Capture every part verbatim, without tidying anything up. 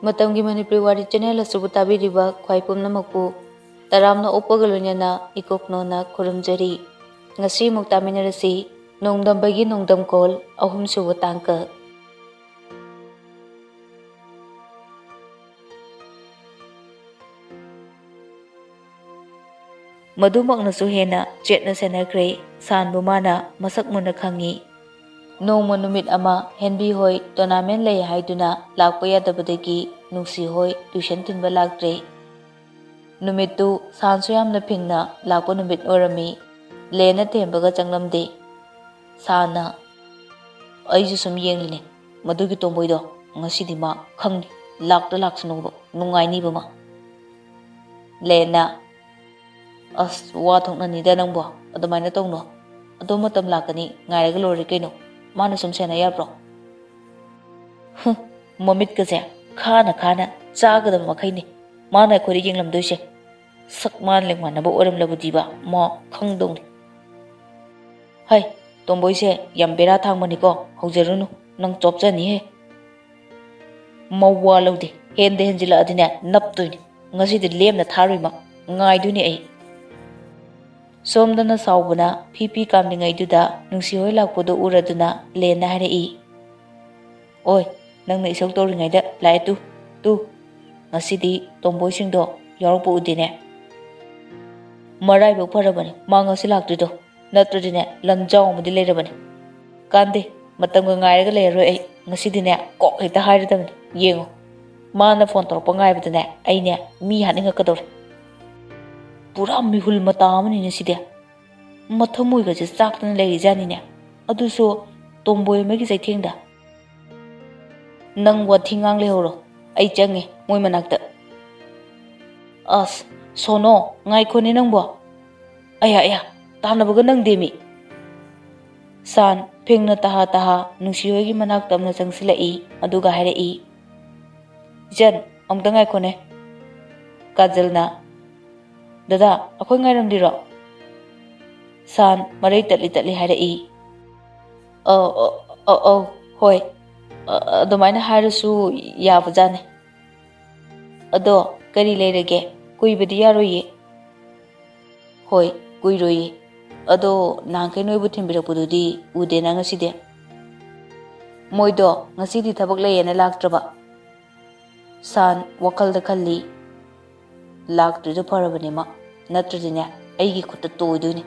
ꯃꯇꯝꯒꯤ ꯃꯅꯤꯄꯨꯔꯤ ꯋꯥꯔꯤ ꯆꯦꯅꯦꯜ ꯑꯁꯤꯕꯨ ꯇꯥꯕꯤꯔꯤꯕ ꯈ꯭ꯋꯥꯏ ꯄꯨꯝꯅꯃꯛꯄꯨ ꯇꯔꯥꯝꯅ ꯑꯣꯛꯄꯒ ꯂꯣꯏꯅꯅ ꯏꯀꯣꯛꯅꯣꯅ ꯈꯨꯔꯨꯝꯖꯔꯤ꯫ ꯉꯁꯤ ꯑꯃꯨꯛ ꯇꯥꯃꯤꯟꯅꯔꯁꯤ ꯅꯣꯡꯗꯝꯕꯒꯤ ꯅꯣꯡꯗꯝꯀꯣꯜ ꯑꯍꯨꯝꯁꯨꯕ ꯇꯥꯡꯀꯛ꯫ ꯃꯗꯨꯃꯛꯅꯁꯨ ꯍꯦꯟꯅ ꯆꯦꯠꯅ ꯁꯦꯟꯅꯈ꯭ꯔꯦ꯫ ꯁꯥꯟꯕꯨ ꯃꯥꯅ ꯃꯁꯛ ꯃꯨꯟꯅ ꯈꯪꯉꯤ꯫ ꯅꯣꯡꯃ ꯅꯨꯃꯤꯠ ꯑꯃ ꯍꯦꯟꯕꯤ ꯍꯣꯏ ꯇꯣꯔꯅꯥꯃꯦꯟ ꯂꯩ ꯍꯥꯏꯗꯨꯅ ꯂꯥꯛꯄ ꯌꯥꯗꯕꯗꯒꯤ ꯅꯨꯡꯁꯤ ꯍꯣꯏ ꯇ꯭ꯌꯨꯁꯟ ꯊꯤꯟꯕ ꯂꯥꯛꯇ꯭ꯔꯦ꯫ ꯅꯨꯃꯤꯠꯇꯨ ꯁꯥꯟꯁꯨ ꯌꯥꯝꯅ ꯐꯤꯡꯅ ꯂꯥꯛꯄ ꯅꯨꯃꯤꯠ ꯑꯣꯏꯔꯝꯃꯤ꯫ ꯂꯦꯟꯅ ꯊꯦꯝꯕꯒ ꯆꯪꯂꯝꯗꯦ꯫ ꯁꯥꯟꯅ, "ꯑꯩꯁꯨ ꯁꯨꯝ ꯌꯦꯡꯂꯤꯅꯦ, ꯃꯗꯨꯒꯤ ꯇꯣꯝꯕꯣꯏꯗꯣ ꯉꯁꯤꯗꯤ ꯃꯥ ꯈꯪꯗꯦ, ꯂꯥꯛꯇ ꯂꯥꯛꯁꯅꯨꯕ, ꯅꯨꯡꯉꯥꯏꯅꯤꯕ ꯃꯥ꯫" ꯂꯦꯟꯅ, "ꯑꯁ, ꯋꯥ ꯊꯣꯛꯅꯅꯤꯗ ꯅꯪꯕꯣ, ꯑꯗꯨꯃꯥꯏꯅ ꯇꯧꯅꯣ꯫ ꯑꯗꯣ ꯃꯇꯝ ꯂꯥꯛꯀꯅꯤ, ꯉꯥꯏꯔꯒ ꯂꯣꯏꯔꯦ ꯀꯩꯅꯣ꯫ ꯃꯥꯅ ꯁꯨꯝ ꯁꯦꯟꯅ ꯌꯥꯕ꯭ꯔꯣ?" ꯍꯨꯝ, ꯃꯃꯤꯠꯀꯁꯦ ꯈꯥꯅ ꯈꯥꯅ ꯆꯥꯒꯗꯕ ꯃꯈꯩꯅꯤ ꯃꯥꯅ ꯑꯩꯈꯣꯏꯗ ꯌꯦꯡꯂꯝꯗꯣꯏꯁꯦ꯫ ꯁꯛ ꯃꯥꯟ ꯂꯦꯡꯃꯥꯟꯅꯕ ꯑꯣꯏꯔꯝꯂꯕꯗꯤꯕ ꯃꯥ ꯈꯪꯗꯧꯅꯤ꯫ ꯍꯩ, ꯇꯣꯝꯕꯣꯏꯁꯦ ꯌꯥꯝ ꯕꯦꯔꯥ ꯊꯥꯡꯕꯅꯤꯀꯣ, ꯍꯧꯖꯔꯨꯅꯨ, ꯅꯪ ꯆꯣꯞꯆꯅꯤꯍꯦ꯫ ꯃꯋꯥ ꯂꯧꯗꯦ, ꯍꯦꯟꯗ ꯍꯦꯟꯖꯤꯜꯂꯛꯑꯗꯤꯅꯦ ꯅꯞꯇꯣꯏꯅꯤ꯫ ꯉꯁꯤꯗꯤ ꯂꯦꯝꯅ ꯊꯥꯔꯣꯏ ꯃꯥ, ꯉꯥꯏꯗꯣꯏꯅꯦ ꯑꯩ꯫ ꯁꯣꯝꯗꯅ ꯁꯥꯎꯕꯅ ꯐꯤ ꯐꯤ ꯀꯥꯝꯂꯤꯉꯩꯗꯨꯗ ꯅꯨꯡꯁꯤꯍꯣꯏ ꯂꯥꯛꯄꯗꯨ ꯎꯔꯗꯨꯅ ꯂꯦꯟꯅ ꯍꯥꯏꯔꯛꯏ, "ꯑꯣꯏ, ꯅꯪꯅ ꯏꯁꯧ ꯇꯧꯔꯤꯉꯩꯗ ꯂꯥꯛꯑꯦ ꯇꯨ, ꯇꯨ꯫ ꯉꯁꯤꯗꯤ ꯇꯣꯝꯕꯣꯏꯁꯤꯡꯗꯣ ꯌꯥꯎꯔꯛꯄ ꯎꯗꯦꯅꯦ꯫ ꯃꯔꯥꯏꯕꯛ ꯐꯔꯕꯅꯤ ꯃꯥ ꯉꯁꯤ ꯂꯥꯛꯇ꯭ꯔꯤꯗꯣ, ꯅꯠꯇ꯭ꯔꯗꯤꯅꯦ ꯂꯟꯖꯥꯎ ꯑꯃꯗꯤ ꯂꯩꯔꯕꯅꯤ꯫ ꯀꯥꯟꯗꯦ, ꯃꯇꯝꯒ ꯉꯥꯏꯔꯒ ꯂꯩꯔꯔꯣꯏ ꯑꯩ꯫ ꯉꯁꯤꯗꯤꯅꯦ ꯀꯣꯛ ꯍꯦꯛꯇ ꯍꯥꯏꯔꯗꯕꯅꯤ꯫ ꯌꯦꯡꯉꯣ, ꯃꯥꯅ ꯐꯣꯟ ꯇꯧꯔꯛꯄ ꯉꯥꯏꯕꯗꯅꯦ ꯑꯩꯅꯦ ꯃꯤ ꯍꯥꯠꯅꯤꯡꯉꯛꯀꯗꯧꯔꯦ꯫ ꯄꯨꯔꯥ ꯃꯤꯍꯨꯜ ꯃꯇꯥ ꯑꯃꯅꯤꯅꯦ ꯁꯤꯗꯤ꯫ ꯃꯊꯃꯣꯏꯒꯁꯦ ꯆꯥꯛꯇꯅ ꯂꯩꯔꯤꯖꯥꯠꯅꯤꯅꯦ, ꯑꯗꯨꯁꯨ ꯇꯣꯝꯕꯣꯏ ꯑꯃꯒꯤ ꯆꯩꯊꯦꯡꯗ꯫ ꯅꯪ ꯋꯥꯊꯤ ꯉꯥꯡ ꯂꯩꯍꯧꯔꯣ, ꯑꯩ ꯆꯪꯉꯦ ꯃꯣꯏ ꯃꯅꯥꯛꯇ꯫" "ꯑꯁ, ꯁꯣꯅꯣ, ꯉꯥꯏꯈꯣꯅꯦ ꯅꯪꯕꯣ꯫ ꯑꯌꯥ, ꯑꯌꯥ, ꯇꯥꯟꯅꯕꯒ ꯅꯪꯗꯦꯃꯤ꯫" ꯁꯥꯟ ꯐꯤꯡꯅ ꯇꯍꯥ ꯇꯍꯥ ꯅꯨꯡꯁꯤꯍꯣꯏꯒꯤ ꯃꯅꯥꯛ ꯇꯞꯅ ꯆꯪꯁꯤꯜꯂꯛꯏ, ꯑꯗꯨꯒ ꯍꯥꯏꯔꯛꯏ, "ꯏꯆꯟ, ꯑꯃꯨꯛꯇ ꯉꯥꯏꯈꯣꯅꯦ꯫" ꯀꯥꯖꯜꯅ, "ꯗꯗꯥ, ꯑꯩꯈꯣꯏ ꯉꯥꯏꯔꯝꯗ꯭ꯔꯤꯔꯣ?" ꯁꯥꯟ ꯃꯔꯩ ꯇꯠꯂꯤ ꯇꯠꯂꯤ ꯍꯥꯏꯔꯛꯏ, "ꯑ, ꯑ, ꯑ, ꯑꯧ, ꯍꯣꯏ꯫ ꯑ, ꯑꯗꯨꯃꯥꯏꯅ ꯍꯥꯏꯔꯁꯨ ꯌꯥꯕꯖꯥꯠꯅꯤ꯫" ꯑꯗꯣ ꯀꯔꯤ ꯂꯩꯔꯒꯦ? ꯀꯨꯏꯕꯗꯤ ꯌꯥꯔꯣꯏꯌꯦ꯫ ꯍꯣꯏ, ꯀꯨꯏꯔꯣꯏꯌꯦ꯫ ꯑꯗꯣ ꯅꯍꯥꯟꯈꯩ ꯅꯣꯏꯕꯨ ꯊꯤꯟꯕꯤꯔꯛꯄꯗꯨꯗꯤ ꯎꯗꯦꯅ ꯉꯁꯤꯗꯤ? ꯃꯣꯏꯗꯣ ꯉꯁꯤꯗꯤ ꯊꯕꯛ ꯂꯩꯌꯦꯅ ꯂꯥꯛꯇ꯭ꯔꯕ꯫ ꯁꯥꯟ ꯋꯥꯈꯜꯗ ꯈꯜꯂꯤ꯫ ꯂꯥꯛꯇ꯭ꯔꯤꯗꯣ ꯐꯔꯕꯅꯦ ꯃꯥ, ꯅꯠꯇ꯭ꯔꯗꯤꯅꯦ ꯑꯩꯒꯤ ꯈꯨꯠꯇ ꯇꯣꯏꯗꯣꯏꯅꯦ꯫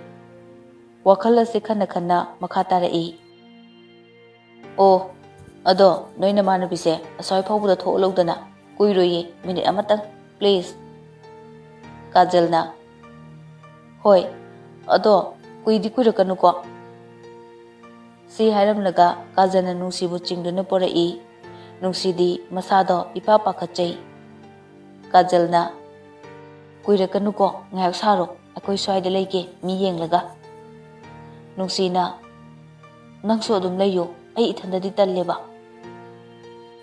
ꯋꯥꯈꯜ ꯑꯁꯤ ꯈꯟꯅ ꯈꯟꯅ ꯃꯈꯥ ꯇꯥꯔꯛꯏ꯫ ꯑꯣ, ꯑꯗꯣ ꯅꯣꯏ ꯅꯃꯥꯟꯅꯕꯤꯁꯦ ꯑꯁ꯭ꯋꯥꯏ ꯐꯥꯎꯕꯗ ꯊꯣꯛꯍꯜꯂꯧꯗꯅ, ꯀꯨꯏꯔꯣꯏꯌꯦ, ꯃꯤꯅꯤꯠ ꯑꯃꯇꯪ, please꯫ ꯀꯥꯖꯜꯅ, ꯍꯣꯏ, ꯑꯗꯣ ꯀꯨꯏꯗꯤ ꯀꯨꯏꯔꯛꯀꯅꯨꯀꯣ꯫ ꯁꯤ ꯍꯥꯏꯔꯝꯂꯒ ꯀꯥꯖꯜꯅ ꯅꯨꯡꯁꯤꯕꯨ ꯆꯤꯡꯗꯨꯅ ꯄꯣꯔꯛꯏ꯫ ꯅꯨꯡꯁꯤꯗꯤ ꯃꯁꯥꯗꯣ ꯏꯄꯥ ꯄꯥꯈꯠꯆꯩ꯫ ꯀꯥꯖꯜꯅ, ꯀꯨꯏꯔꯛꯀꯅꯨꯀꯣ, ꯉꯥꯏꯍꯥꯛ ꯁꯥꯔꯣ, ꯑꯩꯈꯣꯏ ꯁ꯭ꯋꯥꯏꯗ ꯂꯩꯒꯦ, ꯃꯤ ꯌꯦꯡꯂꯒ꯫ ꯅꯨꯡꯁꯤꯅ, ꯅꯪꯁꯨ ꯑꯗꯨꯝ ꯂꯩꯌꯣ, ꯑꯩ ꯏꯊꯟꯗꯗꯤ ꯇꯜꯂꯦꯕ꯫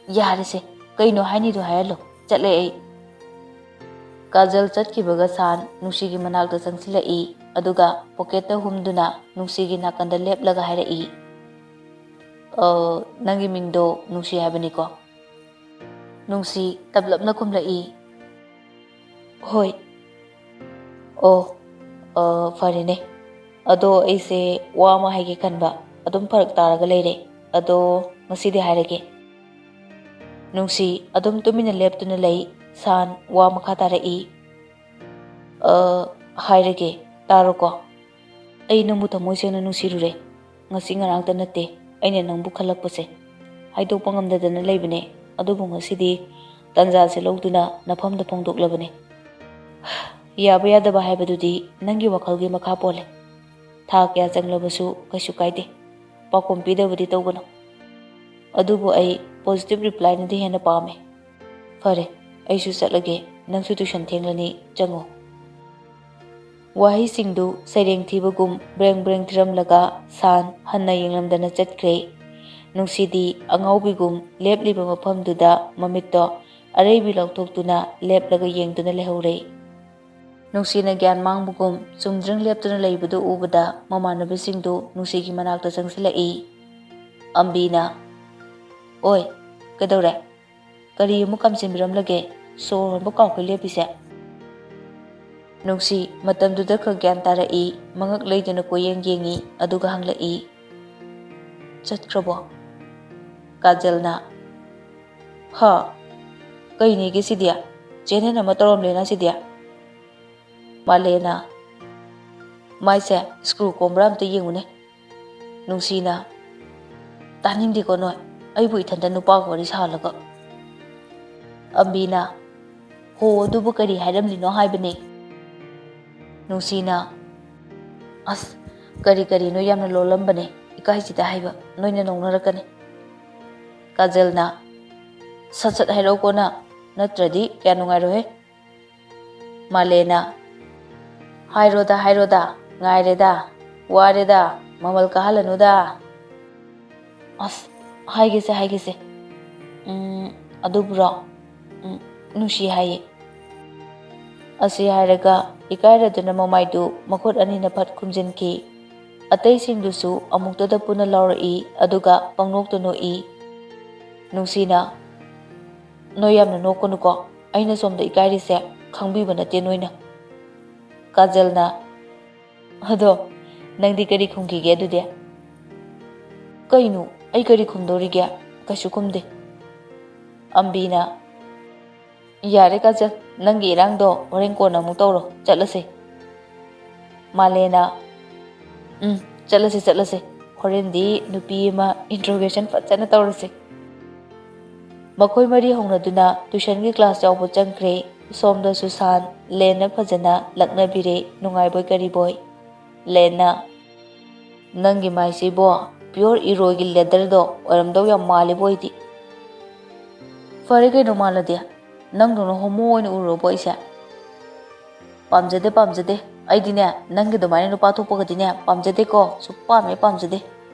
ꯌꯥꯔꯦꯁꯦ, ꯀꯩꯅꯣ ꯍꯥꯏꯅꯤꯗꯣ ꯍꯥꯏꯍꯜꯂꯣ, ꯆꯠꯂꯦ ꯑꯩ꯫ ꯀꯥꯖꯜ ꯆꯠꯈꯤꯕꯒ ꯁꯥꯟ ꯅꯨꯡꯁꯤꯒꯤ ꯃꯅꯥꯛꯇ ꯆꯪꯁꯤꯜꯂꯛꯏ, ꯑꯗꯨꯒ ꯄꯣꯀꯦꯠꯇ ꯍꯨꯝꯗꯨꯅ ꯅꯨꯡꯁꯤꯒꯤ ꯅꯥꯀꯟꯗ ꯂꯦꯞꯂꯒ ꯍꯥꯏꯔꯛꯏ, "ꯑ, ꯅꯪꯒꯤ ꯃꯤꯡꯗꯣ ꯅꯨꯡꯁꯤ ꯍꯥꯏꯕꯅꯤꯀꯣ?" ꯅꯨꯡꯁꯤ ꯇꯞꯂꯞꯅ ꯈꯨꯝꯂꯛꯏ, "ꯍꯣꯏ꯫" "ꯑꯣ, ꯑ, ꯐꯔꯦꯅꯦ꯫ ꯑꯗꯣ ꯑꯩꯁꯦ ꯋꯥ ꯑꯃ ꯍꯥꯏꯒꯦ ꯈꯟꯕ, ꯑꯗꯨꯝ ꯐꯔꯛ ꯇꯥꯔꯒ ꯂꯩꯔꯦ꯫ ꯑꯗꯣ ꯉꯁꯤꯗꯤ ꯍꯥꯏꯔꯒꯦ꯫" ꯅꯨꯡꯁꯤ ꯑꯗꯨꯝ ꯇꯨꯃꯤꯟꯅ ꯂꯦꯞꯇꯨꯅ ꯂꯩ꯫ ꯁꯥꯟ ꯋꯥ ꯃꯈꯥ ꯇꯥꯔꯛꯏ, "ꯑ, ꯍꯥꯏꯔꯒꯦ, ꯇꯥꯔꯣꯀꯣ꯫ ꯑꯩ ꯅꯪꯕꯨ ꯊꯃꯣꯏ ꯁꯦꯡꯅ ꯅꯨꯡꯁꯤꯔꯨꯔꯦ꯫ ꯉꯁꯤ ꯉꯔꯥꯡꯇ ꯅꯠꯇꯦ ꯑꯩꯅ ꯅꯪꯕꯨ ꯈꯜꯂꯛꯄꯁꯦ꯫ ꯍꯥꯏꯗꯣꯛꯄ ꯉꯝꯗꯗꯅ ꯂꯩꯕꯅꯦ, ꯑꯗꯨꯕꯨ ꯉꯁꯤꯗꯤ ꯇꯥꯟꯖꯥꯁꯦ ꯂꯧꯗꯨꯅ ꯅꯐꯝꯗ ꯐꯣꯡꯗꯣꯛꯂꯕꯅꯦ꯫ ꯌꯥꯕ ꯌꯥꯗꯕ ꯍꯥꯏꯕꯗꯨꯗꯤ ꯅꯪꯒꯤ ꯋꯥꯈꯜꯒꯤ ꯃꯈꯥ ꯄꯣꯜꯂꯦ꯫ ꯊꯥ ꯀꯌꯥ ꯆꯪꯂꯕꯁꯨ ꯀꯩꯁꯨ ꯀꯥꯏꯗꯦ꯫ ꯄꯥꯎꯈꯨꯝ ꯄꯤꯗꯕꯗꯤ ꯇꯧꯒꯅꯨ꯫ ꯑꯗꯨꯕꯨ ꯑꯩ positive replyꯅꯗꯤ ꯍꯦꯟꯅ ꯄꯥꯝꯃꯦ꯫ ꯐꯔꯦ, ꯑꯩꯁꯨ ꯆꯠꯂꯒꯦ, ꯅꯪꯁꯨ tuition ꯊꯦꯡꯂꯅꯤ, ꯆꯪꯉꯣ꯫" ꯋꯥꯍꯩꯁꯤꯡꯗꯨ ꯁꯩꯔꯦꯡ ꯊꯤꯕꯒꯨꯝ ꯕ꯭ꯔꯦꯡ ꯕ꯭ꯔꯦꯡ ꯊꯤꯔꯝꯂꯒ ꯁꯥꯟ ꯍꯟꯅ ꯌꯦꯡꯂꯝꯗꯅ ꯆꯠꯈ꯭ꯔꯦ꯫ ꯅꯨꯡꯁꯤꯗꯤ ꯑꯉꯥꯎꯕꯤꯒꯨꯝ ꯂꯦꯞꯂꯤꯕ ꯃꯐꯝꯗꯨꯗ ꯃꯃꯤꯠꯇꯣ ꯑꯔꯩꯕꯤ ꯂꯥꯎꯊꯣꯛꯇꯨꯅ ꯂꯦꯞꯂꯒ ꯌꯦꯡꯗꯨꯅ ꯂꯩꯍꯧꯔꯦ꯫ ꯅꯨꯡꯁꯤꯅ ꯒ꯭ꯌꯥꯟ ꯃꯥꯡꯕꯒꯨꯝ ꯆꯨꯝꯗ꯭ꯔꯤꯡ ꯂꯦꯞꯇꯨꯅ ꯂꯩꯕꯗꯨ ꯎꯕꯗ ꯃꯃꯥꯟꯅꯕꯤꯁꯤꯡꯗꯨ ꯅꯨꯡꯁꯤꯒꯤ ꯃꯅꯥꯛꯇ ꯆꯪꯁꯤꯜꯂꯛꯏ꯫ ꯑꯝꯕꯤꯅ, "ꯑꯣꯏ, ꯀꯩꯗꯧꯔꯦ? ꯀꯔꯤ ꯑꯃꯨꯛ ꯀꯝꯁꯤꯟꯕꯤꯔꯝꯂꯒꯦ?" ꯁꯣꯔ ꯍꯣꯟꯕ ꯀꯥꯎꯈꯩ ꯂꯦꯞꯄꯤꯁꯦ? ꯅꯨꯡꯁꯤ ꯃꯇꯝꯗꯨꯗ ꯈꯛ ꯒ꯭ꯌꯥꯟ ꯇꯥꯔꯛꯏ꯫ ꯃꯉꯛ ꯂꯩꯗꯨꯅ ꯀꯣꯏꯌꯦꯡ ꯌꯦꯡꯉꯤ, ꯑꯗꯨꯒ ꯍꯪꯂꯛꯏ, "ꯆꯠꯈ꯭ꯔꯕꯣ?" ꯀꯥꯖꯜꯅ, "ꯍꯥ? ꯀꯩꯅꯦꯒꯦ ꯁꯤꯗꯤ? ꯆꯦꯅꯦꯟ ꯑꯃ ꯇꯧꯔꯝꯂꯦꯅ ꯁꯤꯗꯤ?" ꯃꯥꯂꯦꯅ, "ꯃꯥꯏꯁꯦ ꯁ꯭ꯀ꯭ꯔꯨ ꯀꯣꯝꯕ꯭ꯔꯥ ꯑꯝꯇ ꯌꯦꯡꯉꯨꯅꯦ꯫" ꯅꯨꯡꯁꯤꯅ, "ꯇꯥꯅꯤꯡꯗꯦꯀꯣ ꯅꯣꯏ, ꯑꯩꯕꯨ ꯏꯊꯟꯇ ꯅꯨꯄꯥꯒ ꯋꯥꯔꯤ ꯁꯥꯍꯜꯂꯒ꯫" ꯑꯝꯕꯤꯅ, "ꯍꯣ, ꯑꯗꯨꯕꯨ ꯀꯔꯤ ꯍꯥꯏꯔꯝꯂꯤꯅꯣ ꯍꯥꯏꯕꯅꯦ?" ꯅꯨꯡꯁꯤꯅ, "ꯑꯁ, ꯀꯔꯤ ꯀꯔꯤꯅꯣ ꯌꯥꯝꯅ ꯂꯣꯜꯂꯝꯕꯅꯦ, ꯏꯀꯥꯏꯁꯤꯗ ꯍꯥꯏꯕ, ꯅꯣꯏꯅ ꯅꯣꯛꯅꯔꯛꯀꯅꯤ꯫" ꯀꯥꯖꯜꯅ, "ꯁꯠ ꯁꯠ ꯍꯥꯏꯔꯛꯎꯀꯣ ꯅꯪ, ꯅꯠꯇ꯭ꯔꯗꯤ ꯀꯌꯥ ꯅꯨꯡꯉꯥꯏꯔꯣꯏꯍꯦ꯫" ꯃꯥꯂꯦꯅ, "ꯍꯥꯏꯔꯣꯗ, ꯍꯥꯏꯔꯣꯗ, ꯉꯥꯏꯔꯦꯗ, ꯋꯥꯔꯦꯗ, ꯃꯃꯜ ꯀꯥꯍꯜꯂꯅꯨꯗ꯫" "ꯑꯁ, ꯍꯥꯏꯒꯦꯁꯦ, ꯍꯥꯏꯒꯦꯁꯦ꯫ ꯎꯝ, ꯑꯗꯨꯕꯨꯔꯣ? ꯎꯝ, ꯅꯨꯡꯁꯤ ꯍꯥꯏꯌꯦ꯫" ꯑꯁꯤ ꯍꯥꯏꯔꯒ ꯏꯀꯥꯏꯔꯗꯨꯅ ꯃꯃꯥꯏꯗꯨ ꯃꯈꯨꯠ ꯑꯅꯤꯅ ꯐꯠ ꯈꯨꯝꯖꯤꯟꯈꯤ꯫ ꯑꯇꯩꯁꯤꯡꯗꯨꯁꯨ ꯑꯃꯨꯛꯇꯗ ꯄꯨꯟꯅ ꯂꯥꯎꯔꯛꯏ, ꯑꯗꯨꯒ ꯄꯪꯅꯣꯛꯇ ꯅꯣꯛꯏ꯫ ꯅꯨꯡꯁꯤꯅ, "ꯅꯣꯏ ꯌꯥꯝꯅ ꯅꯣꯛꯀꯅꯨꯀꯣ, ꯑꯩꯅ ꯁꯣꯝꯗ ꯏꯀꯥꯏꯔꯤꯁꯦ ꯈꯪꯕꯤꯕ ꯅꯠꯇꯦ ꯅꯣꯏꯅ꯫" ꯀꯥꯖꯜꯅ, "ꯑꯗꯣ ꯅꯪꯗꯤ ꯀꯔꯤ ꯈꯨꯝꯈꯤꯒꯦ ꯑꯗꯨꯗꯤ?" "ꯀꯩꯅꯣ, ꯑꯩ ꯀꯔꯤ ꯈꯨꯝꯗꯧꯔꯤꯒꯦ? ꯀꯩꯁꯨ ꯈꯨꯝꯗꯦ꯫" ꯑꯝꯕꯤꯅ, "ꯌꯥꯔꯦ ꯀꯥꯖꯜ, ꯅꯪꯒꯤ ꯏꯔꯥꯡꯗꯣ ꯍꯣꯔꯦꯟ ꯀꯣꯟꯅ ꯑꯃꯨꯛ ꯇꯧꯔꯣ, ꯆꯠꯂꯁꯦ꯫" ꯃꯥꯂꯦꯅ, "ꯎꯝ, ꯆꯠꯂꯁꯦ, ꯆꯠꯂꯁꯦ꯫ ꯍꯣꯔꯦꯟꯗꯤ ꯅꯨꯄꯤ ꯑꯃ interrogation ꯐꯖꯅ ꯇꯧꯔꯁꯦ꯫" ꯃꯈꯣꯏ ꯃꯔꯤ ꯍꯧꯅꯗꯨꯅ tuitionꯒꯤ class ꯌꯥꯎꯕ ꯆꯪꯈ꯭ꯔꯦ꯫ ꯁꯣꯝꯗ ꯁꯨꯁꯥꯟ, ꯂꯦꯟꯅ ꯐꯖꯅ ꯂꯛꯅꯕꯤꯔꯦ, ꯅꯨꯡꯉꯥꯏꯕꯣꯏ ꯀꯔꯤꯕꯣꯏ꯫ ꯂꯦꯟꯅ, "ꯅꯪꯒꯤ ꯃꯥꯏꯁꯤꯕꯣ pure ꯏꯔꯣꯏꯒꯤ leatherꯗꯣ ꯑꯣꯏꯔꯝꯗꯧ ꯌꯥꯝ ꯃꯥꯜꯂꯤꯕꯣ ꯑꯩꯗꯤ꯫" "ꯐꯔꯦ ꯀꯩꯅꯣ ꯃꯥꯜꯂꯗꯤ, ꯅꯪꯗꯧꯅ homo ꯑꯣꯏꯅ ꯎꯔꯨꯔꯕꯣ ꯑꯩꯁꯦ?" "ꯄꯥꯝꯖꯗꯦ, ꯄꯥꯝꯖꯗꯦ꯫ ꯑꯩꯗꯤꯅꯦ, ꯅꯪꯒꯤ ꯑꯗꯨꯃꯥꯏꯅ ꯅꯨꯄꯥ ꯊꯣꯛꯄꯒꯗꯤꯅꯦ ꯄꯥꯝꯖꯗꯦꯀꯣ, ꯁꯨꯛꯄꯥꯝ ꯍꯦꯛ ꯄꯥꯝꯖꯗꯦ꯫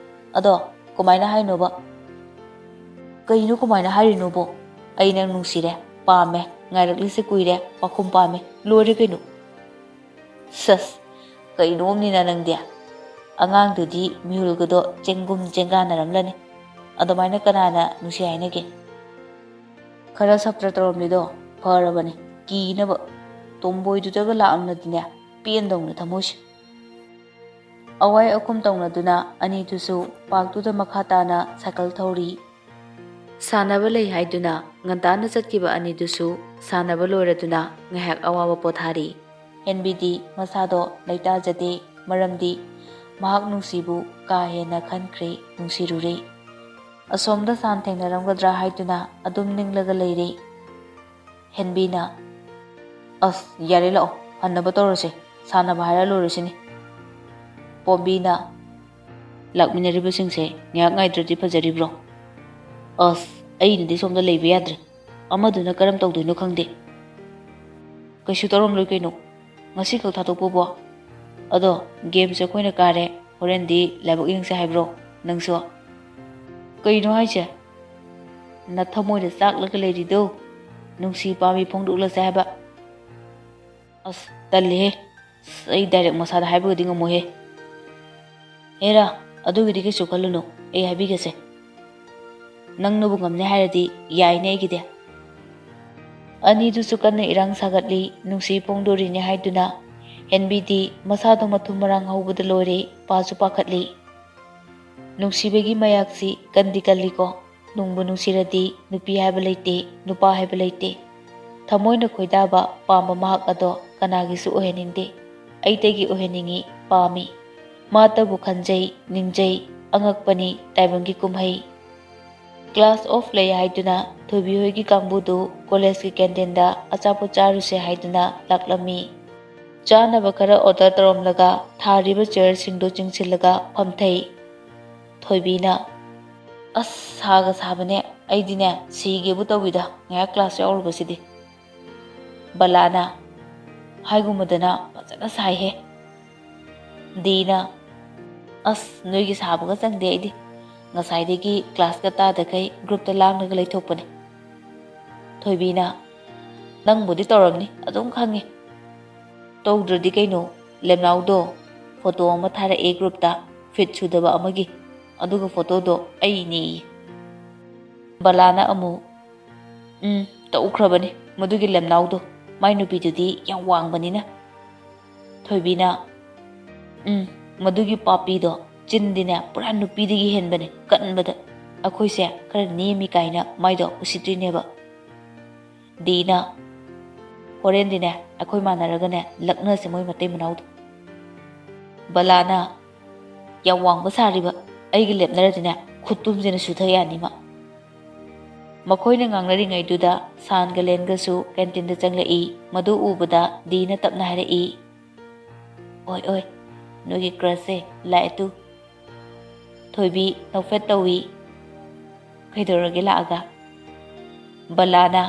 ꯑꯗꯣ ꯀꯃꯥꯏꯅ ꯍꯥꯏꯅꯣꯕ?" "ꯀꯩꯅꯣ ꯀꯃꯥꯏꯅ ꯍꯥꯏꯔꯤꯅꯣꯕꯣ? ꯑꯩ ꯅꯪ ꯅꯨꯡꯁꯤꯔꯦ, ꯄꯥꯝꯃꯦ, ꯉꯥꯏꯔꯛꯂꯤꯁꯦ ꯀꯨꯏꯔꯦ, ꯄꯥꯈꯨꯝ ꯄꯥꯝꯃꯦ, ꯂꯣꯏꯔꯦ ꯀꯩꯅꯣ꯫" "ꯁꯁ, ꯀꯩꯅꯣꯝꯅꯤꯅ ꯅꯪꯗꯤ꯫ ꯑꯉꯥꯡꯗꯨꯗꯤ ꯃꯤꯍꯨꯜꯒꯗꯣ ꯆꯦꯡꯒꯨꯝ ꯆꯦꯡꯒꯥꯟꯅꯔꯝꯂꯅꯤ꯫ ꯑꯗꯨꯃꯥꯏꯅ ꯀꯅꯥꯅ ꯅꯨꯡꯁꯤ ꯍꯥꯏꯅꯒꯦ?" "ꯈꯔ ꯁꯞꯇ꯭ꯔ ꯇꯧꯔꯝꯃꯤꯗꯣ ꯐꯔꯕꯅꯤ, ꯀꯤꯅꯕ꯫ ꯇꯣꯝꯕꯣꯏꯗꯨꯗꯒ ꯂꯥꯛꯑꯝꯂꯗꯤꯅꯦ, ꯄꯦꯟꯗꯧꯅ ꯊꯃꯣꯏꯁꯦ꯫ ꯑꯋꯥꯏ ꯑꯈꯨꯝ ꯇꯧꯅꯗꯨꯅ ꯑꯅꯤꯗꯨꯁꯨ ꯄꯥꯔꯛꯇꯨꯗ ꯃꯈꯥ ꯇꯥꯅ ꯁꯥꯏꯀꯜ ꯊꯧꯔꯤ꯫ ꯁꯥꯟꯅꯕ ꯂꯩ ꯍꯥꯏꯗꯨꯅ ꯉꯟꯇꯥꯅ ꯆꯠꯈꯤꯕ ꯑꯅꯤꯗꯨꯁꯨ ꯁꯥꯟꯅꯕ ꯂꯣꯏꯔꯗꯨꯅ ꯉꯥꯏꯍꯥꯛ ꯑꯋꯥꯕ ꯄꯣꯊꯥꯔꯤ꯫ ꯍꯦꯟꯕꯤꯗꯤ ꯃꯁꯥꯗꯣ ꯂꯩꯇꯥꯖꯗꯦ, ꯃꯔꯝꯗꯤ ꯃꯍꯥꯛ ꯅꯨꯡꯁꯤꯕꯨ ꯀꯥ ꯍꯦꯟꯅ ꯈꯟꯈ꯭ꯔꯦ, ꯅꯨꯡꯁꯤꯔꯨꯔꯦ꯫ ꯑꯁꯣꯝꯗ ꯁꯥꯟ ꯊꯦꯡꯅꯔꯝꯒꯗ꯭ꯔꯥ ꯍꯥꯏꯗꯨꯅ ꯑꯗꯨꯝ ꯅꯤꯡꯂꯒ ꯂꯩꯔꯦ꯫ ꯍꯦꯟꯕꯤꯅ, "ꯑꯁ, ꯌꯥꯔꯦ, ꯂꯥꯛꯑꯣ, ꯍꯟꯅꯕ ꯇꯧꯔꯁꯦ, ꯁꯥꯟꯅꯕ ꯍꯥꯏꯔ ꯂꯣꯏꯔꯁꯤꯅꯤ꯫" ꯄꯣꯝꯕꯤꯅ, "ꯂꯥꯛꯃꯤꯟꯅꯔꯤꯕꯁꯤꯡꯁꯦ ꯉꯥꯏꯍꯥꯛ ꯉꯥꯏꯗ꯭ꯔꯗꯤ ꯐꯖꯔꯤꯕ꯭ꯔꯣ? ꯑꯁ, ꯑꯩꯅꯗꯤ ꯁꯣꯝꯗ ꯂꯩꯕ ꯌꯥꯗ꯭ꯔꯦ, ꯑꯃꯗꯨꯅ ꯀꯔꯝ ꯇꯧꯗꯣꯏꯅꯣ ꯈꯪꯗꯦ꯫" "ꯀꯩꯁꯨ ꯇꯧꯔꯝꯂꯣꯏ ꯀꯩꯅꯣ, ꯉꯁꯤꯈꯛ ꯊꯥꯗꯣꯛꯄꯕꯣ꯫ ꯑꯗꯣ ꯒꯦꯝꯁꯦ ꯑꯩꯈꯣꯏꯅ ꯀꯥꯔꯦ, ꯍꯣꯔꯦꯟꯗꯤ ꯂꯥꯏꯕꯛ ꯌꯦꯡꯁꯦ ꯍꯥꯏꯕ꯭ꯔꯣ ꯅꯪꯁꯨ?" "ꯀꯩꯅꯣ ꯍꯥꯏꯁꯦ? ꯅꯊꯃꯣꯏꯗ ꯆꯥꯛꯂꯒ ꯂꯩꯔꯤꯗꯣ, ꯅꯨꯡꯁꯤ ꯄꯥꯝꯃꯤ ꯐꯣꯡꯗꯣꯛꯂꯁꯦ ꯍꯥꯏꯕ?" "ꯑꯁ, ꯇꯜꯂꯦꯍꯦ꯫ ꯑꯁ, ꯑꯩ ꯗꯥꯏꯔꯦꯛ ꯃꯁꯥꯗ ꯍꯥꯏꯕꯒꯗꯤ ꯉꯝꯃꯣꯏꯍꯦ꯫" "ꯍꯦꯔꯥ, ꯑꯗꯨꯒꯤꯗꯤ ꯀꯩꯁꯨ ꯈꯜꯂꯨꯅꯨ, ꯑꯩ ꯍꯥꯏꯕꯤꯒꯦꯁꯦ꯫ ꯅꯪꯅꯕꯨ ꯉꯝꯅꯤ ꯍꯥꯏꯔꯗꯤ ꯌꯥꯏꯅꯦ ꯑꯩꯒꯤꯗꯤ꯫" ꯑꯅꯤꯗꯨꯁꯨ ꯀꯟꯅ ꯏꯔꯥꯡ ꯁꯥꯒꯠꯂꯤ, ꯅꯨꯡꯁꯤ ꯐꯣꯡꯗꯣꯔꯤꯅꯦ ꯍꯥꯏꯗꯨꯅ꯫ ꯍꯦꯟꯕꯤꯗꯤ ꯃꯁꯥꯗꯣ ꯃꯊꯨꯝ ꯃꯔꯥꯡ ꯍꯧꯕꯗ ꯂꯣꯏꯔꯦ, ꯄꯥꯁꯨ ꯄꯥꯈꯠꯂꯤ꯫ ꯅꯨꯡꯁꯤꯕꯒꯤ ꯃꯌꯥꯛꯁꯤ ꯀꯟꯗꯤ ꯀꯜꯂꯤꯀꯣ꯫ ꯅꯨꯡꯕꯨ ꯅꯨꯡꯁꯤꯔꯗꯤ ꯅꯨꯄꯤ ꯍꯥꯏꯕ ꯂꯩꯇꯦ, ꯅꯨꯄꯥ ꯍꯥꯏꯕ ꯂꯩꯇꯦ꯫ ꯊꯃꯣꯏꯅ ꯈꯣꯏꯗꯥꯕ ꯄꯥꯝꯕ ꯃꯍꯥꯛ ꯑꯗꯣ ꯀꯅꯥꯒꯤꯁꯨ ꯑꯣꯏꯍꯟꯅꯤꯡꯗꯦ꯫ ꯑꯩꯇꯒꯤ ꯑꯣꯏꯍꯟꯅꯤꯡꯏ, ꯄꯥꯝꯃꯤ꯫ ꯃꯥꯇꯕꯨ ꯈꯟꯖꯩ, ꯅꯤꯡꯖꯩ, ꯑꯉꯛꯄꯅꯤ ꯇꯥꯏꯕꯪꯒꯤ ꯀꯨꯝꯍꯩ꯫ ꯀ꯭ꯂꯥꯁ ꯑꯣꯐ ꯂꯩ ꯍꯥꯏꯗꯨꯅ ꯊꯣꯏꯕꯤ ꯍꯣꯏꯒꯤ ꯀꯥꯡꯕꯨꯗꯨ ꯀꯣꯂꯦꯖꯀꯤ ꯀꯦꯟꯇꯤꯟꯗ ꯑꯆꯥꯄꯣꯠ ꯆꯥꯔꯨꯁꯦ ꯍꯥꯏꯗꯨꯅ ꯂꯥꯛꯂꯝꯃꯤ꯫ ꯆꯥꯅꯕ ꯈꯔ ꯑꯣꯔꯗꯔ ꯇꯧꯔꯝꯂꯒ ꯊꯥꯔꯤꯕ ꯆꯤꯌꯔꯁꯤꯡꯗꯨ ꯆꯤꯡꯁꯤꯜꯂꯒ ꯐꯝꯊꯩ꯫ ꯊꯣꯏꯕꯤꯅ, "ꯑꯁ, ꯁꯥꯒ ꯁꯥꯕꯅꯦ, ꯑꯩꯗꯤꯅꯦ ꯁꯤꯒꯦꯕꯨ ꯇꯧꯏꯗ ꯉꯥꯏꯍꯥꯛ ꯀ꯭ꯂꯥꯁ ꯌꯥꯎꯔꯨꯕꯁꯤꯗꯤ꯫" ꯕꯂꯥꯅ, "ꯍꯥꯏꯒꯨꯝꯕꯗꯅ ꯐꯖꯅ ꯁꯥꯏꯍꯦ꯫" ꯗꯤꯅ, "ꯑꯁ, ꯅꯣꯏꯒꯤ ꯁꯥꯕꯒ ꯆꯪꯗꯦ ꯑꯩꯗꯤ꯫ ꯉꯁꯥꯏꯗꯒꯤ ꯀ꯭ꯂꯥꯁꯀ ꯇꯥꯗꯈꯩ ꯒ꯭ꯔꯨꯞꯇ ꯂꯥꯡꯂꯒ ꯂꯩꯊꯣꯛꯄꯅꯦ꯫" ꯊꯣꯏꯕꯤꯅ, "ꯅꯪꯕꯨꯗꯤ ꯇꯧꯔꯝꯅꯤ, ꯑꯗꯨꯝ ꯈꯪꯉꯤ꯫ ꯇꯧꯗ꯭ꯔꯗꯤ ꯀꯩꯅꯣ, ꯂꯦꯝꯅꯥꯎꯗꯣ ꯐꯣꯇꯣ ꯑꯃ ꯊꯥꯔꯛꯑꯦ ꯒ꯭ꯔꯨꯞꯇ, ꯐꯤꯠ ꯁꯨꯗꯕ ꯑꯃꯒꯤ, ꯑꯗꯨꯒ ꯐꯣꯇꯣꯗꯣ ꯑꯩꯅꯦꯌꯦ꯫" ꯕꯂꯥꯅ ꯑꯃꯨꯛ, "ꯎꯝ, ꯇꯧꯈ꯭ꯔꯕꯅꯤ, ꯃꯗꯨꯒꯤ ꯂꯦꯝꯅꯥꯎꯗꯣ, ꯃꯥꯏ ꯅꯨꯄꯤꯗꯨꯗꯤ ꯌꯥꯝ ꯋꯥꯡꯕꯅꯤꯅ꯫ ꯊꯣꯏꯕꯤꯅ, "ꯎꯝ, ꯃꯗꯨꯒꯤ ꯄꯥꯄꯤꯗꯣ ꯆꯤꯟꯗꯤꯅꯦ ꯄꯨꯔꯥ ꯅꯨꯄꯤꯗꯒꯤ ꯍꯦꯟꯕꯅꯦ ꯀꯟꯕꯗ꯫ ꯑꯩꯈꯣꯏꯁꯦ ꯈꯔ ꯅꯦꯝꯃꯤ ꯀꯥꯏꯅ ꯃꯥꯏꯗꯣ ꯎꯁꯤꯠꯇ꯭ꯔꯤꯅꯦꯕ꯫" ꯗꯤꯅ, "ꯍꯣꯔꯦꯟꯗꯤꯅꯦ ꯑꯩꯈꯣꯏ ꯃꯥꯟꯅꯔꯒꯅꯦ ꯂꯛꯅꯁꯦ ꯃꯣꯏ ꯃꯇꯩ ꯃꯅꯥꯎꯗꯣ꯫" ꯕꯂꯥꯅ, "ꯌꯥꯝ ꯋꯥꯡꯕ ꯁꯥꯔꯤꯕ ꯑꯩꯒ ꯂꯦꯞꯅꯔꯗꯤꯅꯦ ꯈꯨꯠꯇꯨꯝꯁꯤꯅ ꯁꯨꯊ ꯌꯥꯅꯤ ꯃꯥ꯫" ꯃꯈꯣꯏꯅ ꯉꯥꯡꯅꯔꯤꯉꯩꯗꯨꯗ ꯁꯥꯟꯒ ꯂꯦꯟꯒꯁꯨ ꯀꯦꯟꯇꯤꯟꯗ ꯆꯪꯂꯛꯏ꯫ ꯃꯗꯨ ꯎꯕꯗ ꯗꯤꯅ ꯇꯞꯅ ꯍꯥꯏꯔꯛꯏ, "ꯑꯣꯏ ꯑꯣꯏ, ꯅꯣꯏꯒꯤ ꯀ꯭ꯔꯁꯁꯦ ꯂꯥꯛꯑꯦ ꯇꯨ꯫" ꯊꯣꯏꯕꯤ ꯅꯣꯛꯐꯦꯠ ꯇꯧꯏ꯫ "ꯀꯩꯗꯧꯔꯒꯦ ꯂꯥꯛꯑꯒ?" ꯕꯂꯥꯅ,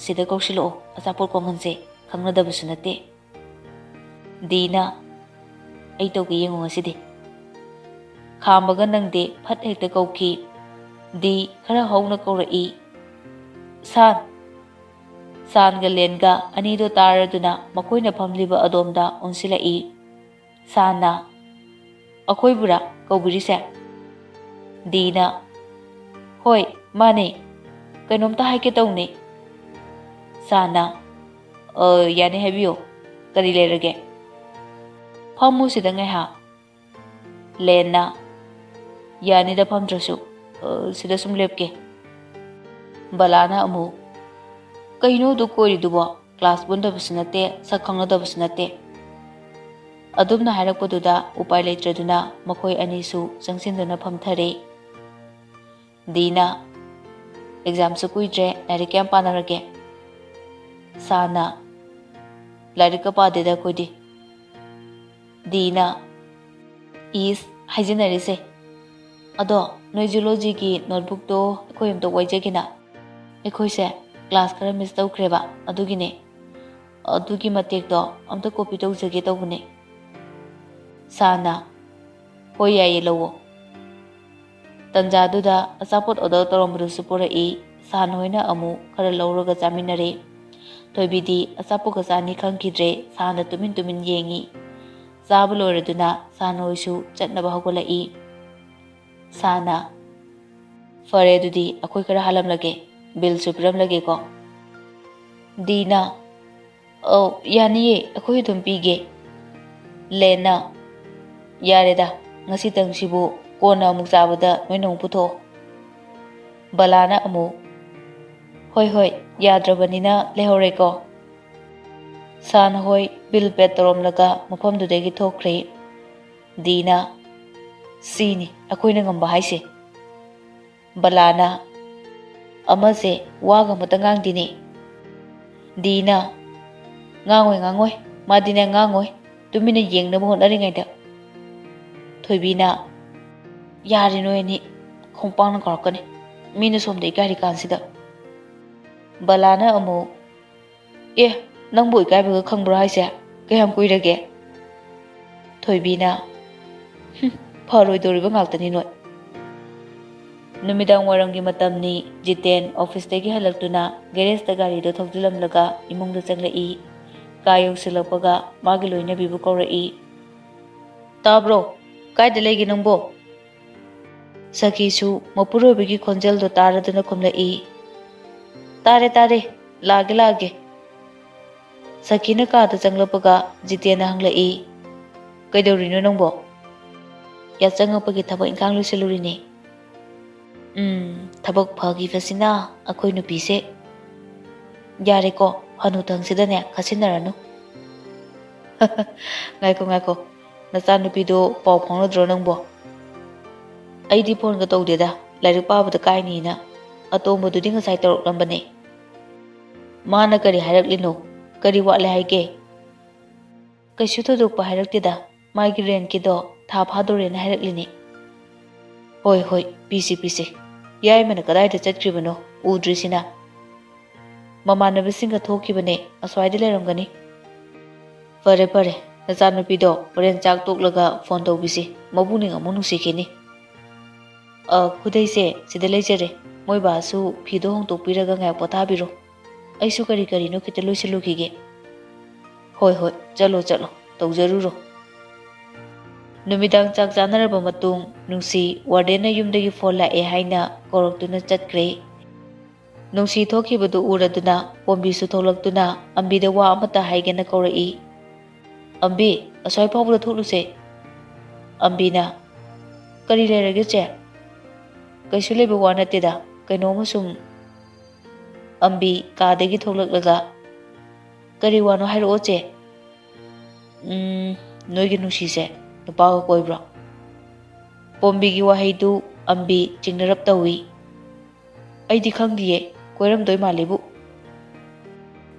"ꯁꯤꯗ ꯀꯧꯁꯤꯜꯂꯛꯑꯣ, ꯑꯆꯥꯄꯣꯠ ꯀꯣꯡꯍꯟꯁꯦ, ꯈꯪꯅꯗꯕꯁꯨ ꯅꯠꯇꯦ꯫" ꯗꯤꯅ, "ꯑꯩ ꯇꯧꯒꯦ ꯌꯦꯡꯉꯨ ꯉꯁꯤꯗꯤ꯫" ꯈꯥꯝꯕꯒ ꯅꯪꯗꯦ, ꯐꯠ ꯍꯦꯛꯇ ꯀꯧꯈꯤ꯫ ꯗꯤ ꯈꯔ ꯍꯧꯅ ꯀꯧꯔꯛꯏ, "ꯁꯥꯟ!" ꯁꯥꯟꯒ ꯂꯦꯟꯒ ꯑꯅꯤꯗꯣ ꯇꯥꯔꯗꯨꯅ ꯃꯈꯣꯏꯅ ꯐꯝꯂꯤꯕ ꯑꯗꯣꯝꯗ ꯑꯣꯟꯁꯤꯜꯂꯛꯏ꯫ ꯁꯥꯟꯅ, "ꯑꯩꯈꯣꯏꯕꯨꯔꯥ ꯀꯧꯕꯤꯔꯤꯁꯦ?" ꯗꯤꯅ, "ꯍꯣꯏ, ꯃꯥꯅꯦ꯫ ꯀꯩꯅꯣꯝꯇ ꯍꯥꯏꯒꯦ ꯇꯧꯅꯦ꯫" ꯁꯥꯟꯅ, "ꯑ, ꯌꯥꯅꯤ, ꯍꯥꯏꯕꯤꯌꯨ꯫ ꯀꯔꯤ ꯂꯩꯔꯒꯦ?" "ꯐꯝꯃꯨ ꯁꯤꯗ ꯉꯥꯏꯍꯥꯛ꯫" ꯂꯦꯟꯅ, "ꯌꯥꯅꯤꯗ ꯐꯝꯗ꯭ꯔꯁꯨ, ꯑ, ꯁꯤꯗ ꯁꯨꯝ ꯂꯦꯞꯀꯦ꯫" ꯕꯂꯥꯅ ꯑꯃꯨꯛ, "ꯀꯩꯅꯣ ꯑꯗꯨ ꯀꯣꯏꯔꯤꯗꯨꯕꯣ? ꯀ꯭ꯂꯥꯁ ꯄꯨꯟꯗꯕꯁꯨ ꯅꯠꯇꯦ, ꯁꯛ ꯈꯪꯅꯗꯕꯁꯨ ꯅꯠꯇꯦ꯫" ꯑꯗꯨꯝꯅ ꯍꯥꯏꯔꯛꯄꯗꯨꯗ ꯎꯄꯥꯏ ꯂꯩꯇ꯭ꯔꯗꯨꯅ ꯃꯈꯣꯏ ꯑꯅꯤꯁꯨ ꯆꯪꯁꯤꯟꯗꯨꯅ ꯐꯝꯊꯔꯦ꯫ ꯗꯤꯅ, "ꯑꯦꯛꯖꯥꯝꯁꯨ ꯀꯨꯏꯗ꯭ꯔꯦ, ꯂꯥꯏꯔꯤꯛ ꯀꯌꯥꯝ ꯄꯥꯅꯔꯒꯦ?" ꯁꯥꯅ, "ꯂꯥꯏꯔꯤꯛꯀ ꯄꯥꯗꯦꯗ ꯑꯩꯈꯣꯏꯗꯤ꯫" ꯗꯤꯅ, "ꯏꯁ, ꯍꯥꯏꯖꯤꯟꯅꯔꯤꯁꯦ꯫ ꯑꯗꯣ ꯅꯣꯏ ꯖꯨꯂꯣꯖꯤꯒꯤ ꯅꯣꯠꯕꯨꯛꯇꯣ ꯑꯩꯈꯣꯏ ꯑꯝꯇ ꯋꯥꯏꯖꯒꯦꯅ꯫ ꯑꯩꯈꯣꯏꯁꯦ ꯀ꯭ꯂꯥꯁ ꯈꯔ ꯃꯤꯁ ꯇꯧꯈ꯭ꯔꯦꯕ, ꯑꯗꯨꯒꯤꯅꯦ꯫ ꯑꯗꯨꯒꯤ ꯃꯇꯦꯛꯇꯣ ꯑꯝꯇ ꯀꯣꯄꯤ ꯇꯧꯖꯒꯦ ꯇꯧꯕꯅꯦ꯫" ꯁꯥꯅ, "ꯍꯣꯏ, ꯌꯥꯏꯌꯦ, ꯂꯧꯋꯣ꯫" ꯇꯟꯖꯥꯗꯨꯗ ꯑꯆꯥꯄꯣꯠ ꯑꯣꯔꯗꯔ ꯇꯧꯔꯝꯕꯗꯨꯁꯨ ꯄꯨꯔꯛꯏ꯫ ꯁꯥꯟ ꯍꯣꯏꯅ ꯑꯃꯨꯛ ꯈꯔ ꯂꯧꯔꯒ ꯆꯥꯃꯤꯟꯅꯔꯦ꯫ ꯊꯣꯏꯕꯤꯗꯤ ꯑꯆꯥꯄꯣꯠꯀ ꯆꯥꯅꯤ ꯈꯪꯈꯤꯗ꯭ꯔꯦ꯫ ꯁꯥꯟꯗ ꯇꯨꯃꯤꯟ ꯇꯨꯃꯤꯟ ꯌꯦꯡꯉꯤ꯫ ꯆꯥꯕ ꯂꯣꯏꯔꯗꯨꯅ ꯁꯥꯟ ꯍꯣꯏꯁꯨ ꯆꯠꯅꯕ ꯍꯧꯒꯠꯂꯛꯏ꯫ ꯁꯥꯟꯅ, "ꯐꯔꯦ, ꯑꯗꯨꯗꯤ ꯑꯩꯈꯣꯏ ꯈꯔ ꯍꯥꯜꯂꯝꯂꯒꯦ, ꯕꯤꯜꯁꯨ ꯄꯤꯔꯝꯂꯒꯦꯀꯣ꯫" ꯗꯤꯅ, "ꯑꯧ, ꯌꯥꯅꯤꯌꯦ, ꯑꯩꯈꯣꯏ ꯑꯗꯨꯝ ꯄꯤꯒꯦ꯫" ꯂꯦꯟꯅ, "ꯌꯥꯔꯦꯗ, ꯉꯁꯤꯇꯪꯁꯤꯕꯨ ꯀꯣꯟꯅ ꯑꯃꯨꯛ ꯆꯥꯕꯗ ꯅꯣꯏꯅ ꯑꯃꯨꯛ ꯄꯨꯊꯣꯛꯑꯣ꯫" ꯕꯂꯥꯅ ꯑꯃꯨꯛ, "ꯍꯣꯏ, ꯍꯣꯏ, ꯌꯥꯗ꯭ꯔꯕꯅꯤꯅ ꯂꯩꯍꯧꯔꯦꯀꯣ꯫" ꯁꯥꯟ ꯍꯣꯏ ꯕꯤꯜ ꯄꯦꯠ ꯇꯧꯔꯝꯂꯒ ꯃꯐꯝꯗꯨꯗꯒꯤ ꯊꯣꯛꯈ꯭ꯔꯦ꯫ ꯗꯤꯅ, "ꯁꯤꯅꯤ ꯑꯩꯈꯣꯏꯅ ꯉꯝꯕ ꯍꯥꯏꯁꯦ꯫" ꯕꯂꯥꯅ, "ꯑꯃꯁꯦ ꯋꯥꯒ ꯑꯃꯇ ꯉꯥꯡꯗꯦꯅꯦ꯫" ꯗꯤꯅ, "ꯉꯥꯡꯉꯣꯏ, ꯉꯥꯡꯉꯣꯏ, ꯃꯥꯗꯤꯅꯦ ꯉꯥꯡꯉꯣꯏ, ꯇꯨꯃꯤꯟꯅ ꯌꯦꯡꯅꯕ ꯍꯣꯠꯅꯔꯤꯉꯩꯗ꯫" ꯊꯣꯏꯕꯤꯅ, "ꯌꯥꯔꯦ ꯅꯣꯏ ꯑꯅꯤ, ꯈꯣꯡꯄꯥꯛꯅ ꯀꯥꯎꯔꯛꯀꯅꯤ, ꯃꯤꯅ ꯁꯣꯝꯗ ꯏꯀꯥꯏꯔꯤ ꯀꯥꯟꯁꯤꯗ꯫" ꯕꯂꯥꯅ ꯑꯃꯨꯛ, "ꯑꯦ, ꯅꯪꯕꯨ ꯏꯀꯥꯏꯕꯒ ꯈꯪꯕ꯭ꯔꯣ ꯍꯥꯏꯁꯦ? ꯀꯌꯥꯝ ꯀꯨꯏꯔꯒꯦ?" ꯊꯣꯏꯕꯤꯅ, "ꯍꯨꯝ, ꯐꯔꯣꯏꯗꯧꯔꯤꯕ ꯉꯥꯛꯇꯅꯤ ꯅꯣꯏ꯫" ꯅꯨꯃꯤꯗꯥꯡ ꯋꯥꯏꯔꯝꯒꯤ ꯃꯇꯝꯅꯤ꯫ ꯖꯤꯇꯦꯟ ꯑꯣꯐꯤꯁꯇꯒꯤ ꯍꯜꯂꯛꯇꯨꯅ ꯒꯦꯔꯦꯖꯇ ꯒꯥꯔꯤꯗꯣ ꯊꯧꯖꯤꯜꯂꯝꯂꯒ ꯏꯃꯨꯡꯗ ꯆꯪꯂꯛꯏ꯫ ꯀꯥ ꯌꯧꯁꯤꯜꯂꯛꯄꯒ ꯃꯥꯒꯤ ꯂꯣꯏꯅꯕꯤꯕꯨ ꯀꯧꯔꯛꯏ꯫ "ꯇꯥꯕ꯭ꯔꯣ? ꯀꯥꯏꯗ ꯂꯩꯒꯦ ꯅꯪꯕꯣ?" ꯁꯈꯤꯁꯨ ꯃꯄꯨꯔꯣꯏꯕꯒꯤ ꯈꯣꯟꯖꯦꯜꯗꯣ ꯇꯥꯔꯗꯨꯅ ꯈꯨꯝꯂꯛꯏ, "ꯇꯥꯔꯦ, ꯇꯥꯔꯦ, ꯂꯥꯛꯑꯒꯦ, ꯂꯥꯛꯑꯒꯦ꯫" ꯁꯈꯤꯅ ꯀꯥꯗ ꯆꯪꯂꯛꯄꯒ ꯖꯤꯇꯦꯟꯅ ꯍꯪꯂꯛꯏ, "ꯀꯩꯗꯧꯔꯤꯅꯣ ꯅꯪꯕꯣ?" "ꯌꯥꯆꯪꯉꯛꯄꯒꯤ ꯊꯕꯛ ꯏꯪꯈꯥꯡ ꯂꯣꯏꯁꯤꯜꯂꯨꯔꯤꯅꯦ꯫" "ꯎꯝ, ꯊꯕꯛ ꯐꯈꯤꯕꯁꯤꯅ ꯑꯩꯈꯣꯏ ꯅꯨꯄꯤꯁꯦ꯫" "ꯌꯥꯔꯦꯀꯣ, ꯍꯅꯨꯊꯪꯁꯤꯗꯅꯦ ꯈꯠꯆꯤꯟꯅꯔꯅꯨ꯫" "ꯉꯥꯏꯈꯣ, ꯉꯥꯏꯈꯣ, ꯅꯆꯥꯅꯨꯄꯤꯗꯣ ꯄꯥꯎ ꯐꯥꯎꯅꯗ꯭ꯔꯣ ꯅꯪꯕꯣ?" "ꯑꯩꯗꯤ ꯐꯣꯟꯒ ꯇꯧꯗꯦꯗ, ꯂꯥꯏꯔꯤꯛ ꯄꯥꯕꯗ ꯀꯥꯏꯅꯤꯅ꯫ ꯑꯇꯣꯝꯕꯗꯨꯗꯤ ꯉꯁꯥꯏ ꯇꯧꯔꯛꯂꯝꯕꯅꯦ꯫" "ꯃꯥꯅ ꯀꯔꯤ ꯍꯥꯏꯔꯛꯂꯤꯅꯣ? ꯀꯔꯤ ꯋꯥꯠꯂꯦ ꯍꯥꯏꯒꯦ?" "ꯀꯩꯁꯨ ꯊꯣꯏꯗꯣꯛꯄ ꯍꯥꯏꯔꯛꯇꯦꯗ, ꯃꯥꯒꯤ ꯔꯦꯟꯠꯀꯤꯗꯣ ꯊꯥ ꯐꯥꯗꯣꯔꯦꯅ ꯍꯥꯏꯔꯛꯂꯤꯅꯦ꯫" "ꯍꯣꯏ, ꯍꯣꯏ, ꯄꯤꯁꯤ, ꯄꯤꯁꯤ꯫ ꯌꯥꯏꯃꯅ ꯀꯗꯥꯏꯗ ꯆꯠꯈ꯭ꯔꯤꯕꯅꯣ ꯎꯗ꯭ꯔꯤꯁꯤꯅ?" "ꯃꯃꯥꯟꯅꯕꯁꯤꯡꯒ ꯊꯣꯛꯈꯤꯕꯅꯦ, ꯑꯁ꯭ꯋꯥꯏꯗ ꯂꯩꯔꯝꯒꯅꯤ꯫" "ꯐꯔꯦ, ꯐꯔꯦ, ꯅꯆꯥꯅꯨꯄꯤꯗꯣ ꯍꯣꯔꯦꯟ ꯆꯥꯛ ꯇꯣꯛꯂꯒ ꯐꯣꯟ ꯇꯧꯕꯤꯁꯤ, ꯃꯕꯨꯛꯅꯤꯡ ꯑꯃꯨꯛ ꯅꯨꯡꯁꯤꯈꯤꯅꯤ꯫" "ꯑ, ꯈꯨꯗꯩꯁꯦ ꯁꯤꯗ ꯂꯩꯖꯔꯦ, ꯃꯣꯏ ꯕꯥꯁꯨ ꯐꯤꯗꯣ ꯍꯣꯡꯗꯣꯛꯄꯤꯔꯒ ꯉꯥꯏꯍꯥꯛ ꯄꯣꯊꯥꯕꯤꯔꯣ, ꯑꯩꯁꯨ ꯀꯔꯤ ꯀꯔꯤꯅꯣ ꯈꯤꯇ ꯂꯣꯏꯁꯤꯜꯂꯨꯈꯤꯒꯦ꯫" "ꯍꯣꯏ, ꯍꯣꯏ, ꯆꯠꯂꯣ, ꯆꯠꯂꯣ, ꯇꯧꯖꯔꯨꯔꯣ꯫" ꯅꯨꯃꯤꯗꯥꯡ ꯆꯥꯛ ꯆꯥꯅꯔꯕ ꯃꯇꯨꯡ ꯅꯨꯡꯁꯤ ꯋꯥꯔꯗꯦꯟꯅ ꯌꯨꯝꯗꯒꯤ ꯐꯣꯟ ꯂꯥꯛꯑꯦ ꯍꯥꯏꯅ ꯀꯧꯔꯛꯇꯨꯅ ꯆꯠꯈ꯭ꯔꯦ꯫ ꯅꯨꯡꯁꯤ ꯊꯣꯛꯈꯤꯕꯗꯨ ꯎꯔꯗꯨꯅ ꯄꯣꯝꯕꯤꯁꯨ ꯊꯣꯛꯂꯛꯇꯨꯅ ꯑꯝꯕꯤꯗ ꯋꯥ ꯑꯃꯠꯇ ꯍꯥꯏꯒꯦꯅ ꯀꯧꯔꯛꯏ꯫ "ꯑꯝꯕꯤ, ꯑꯁ꯭ꯋꯥꯏ ꯐꯥꯎꯕꯗ ꯊꯣꯛꯂꯨꯁꯦ꯫" ꯑꯝꯕꯤꯅ, "ꯀꯔꯤ ꯂꯩꯔꯒꯦ ꯆꯦ?" "ꯀꯩꯁꯨ ꯂꯩꯕ ꯋꯥ ꯅꯠꯇꯦꯗ, ꯀꯩꯅꯣꯝꯃ ꯁꯨꯝ꯫" ꯑꯝꯕꯤ ꯀꯥꯗꯒꯤ ꯊꯣꯛꯂꯛꯂꯒ, "ꯀꯔꯤ ꯋꯥꯅꯣ ꯍꯥꯏꯔꯛꯑꯣ ꯆꯦ꯫" "ꯎꯝ, ꯅꯣꯏꯒꯤ ꯅꯨꯡꯁꯤꯁꯦ ꯅꯨꯄꯥꯒ ꯀꯣꯏꯕ꯭ꯔꯣ?" ꯄꯣꯝꯕꯤꯒꯤ ꯋꯥꯍꯩꯗꯨ ꯑꯝꯕꯤ ꯆꯤꯡꯅꯔꯞ ꯇꯧꯏ꯫ "ꯑꯩꯗꯤ ꯈꯪꯗꯤꯌꯦ, ꯀꯣꯏꯔꯝꯗꯣꯏ ꯃꯥꯜꯂꯤꯕꯨ꯫"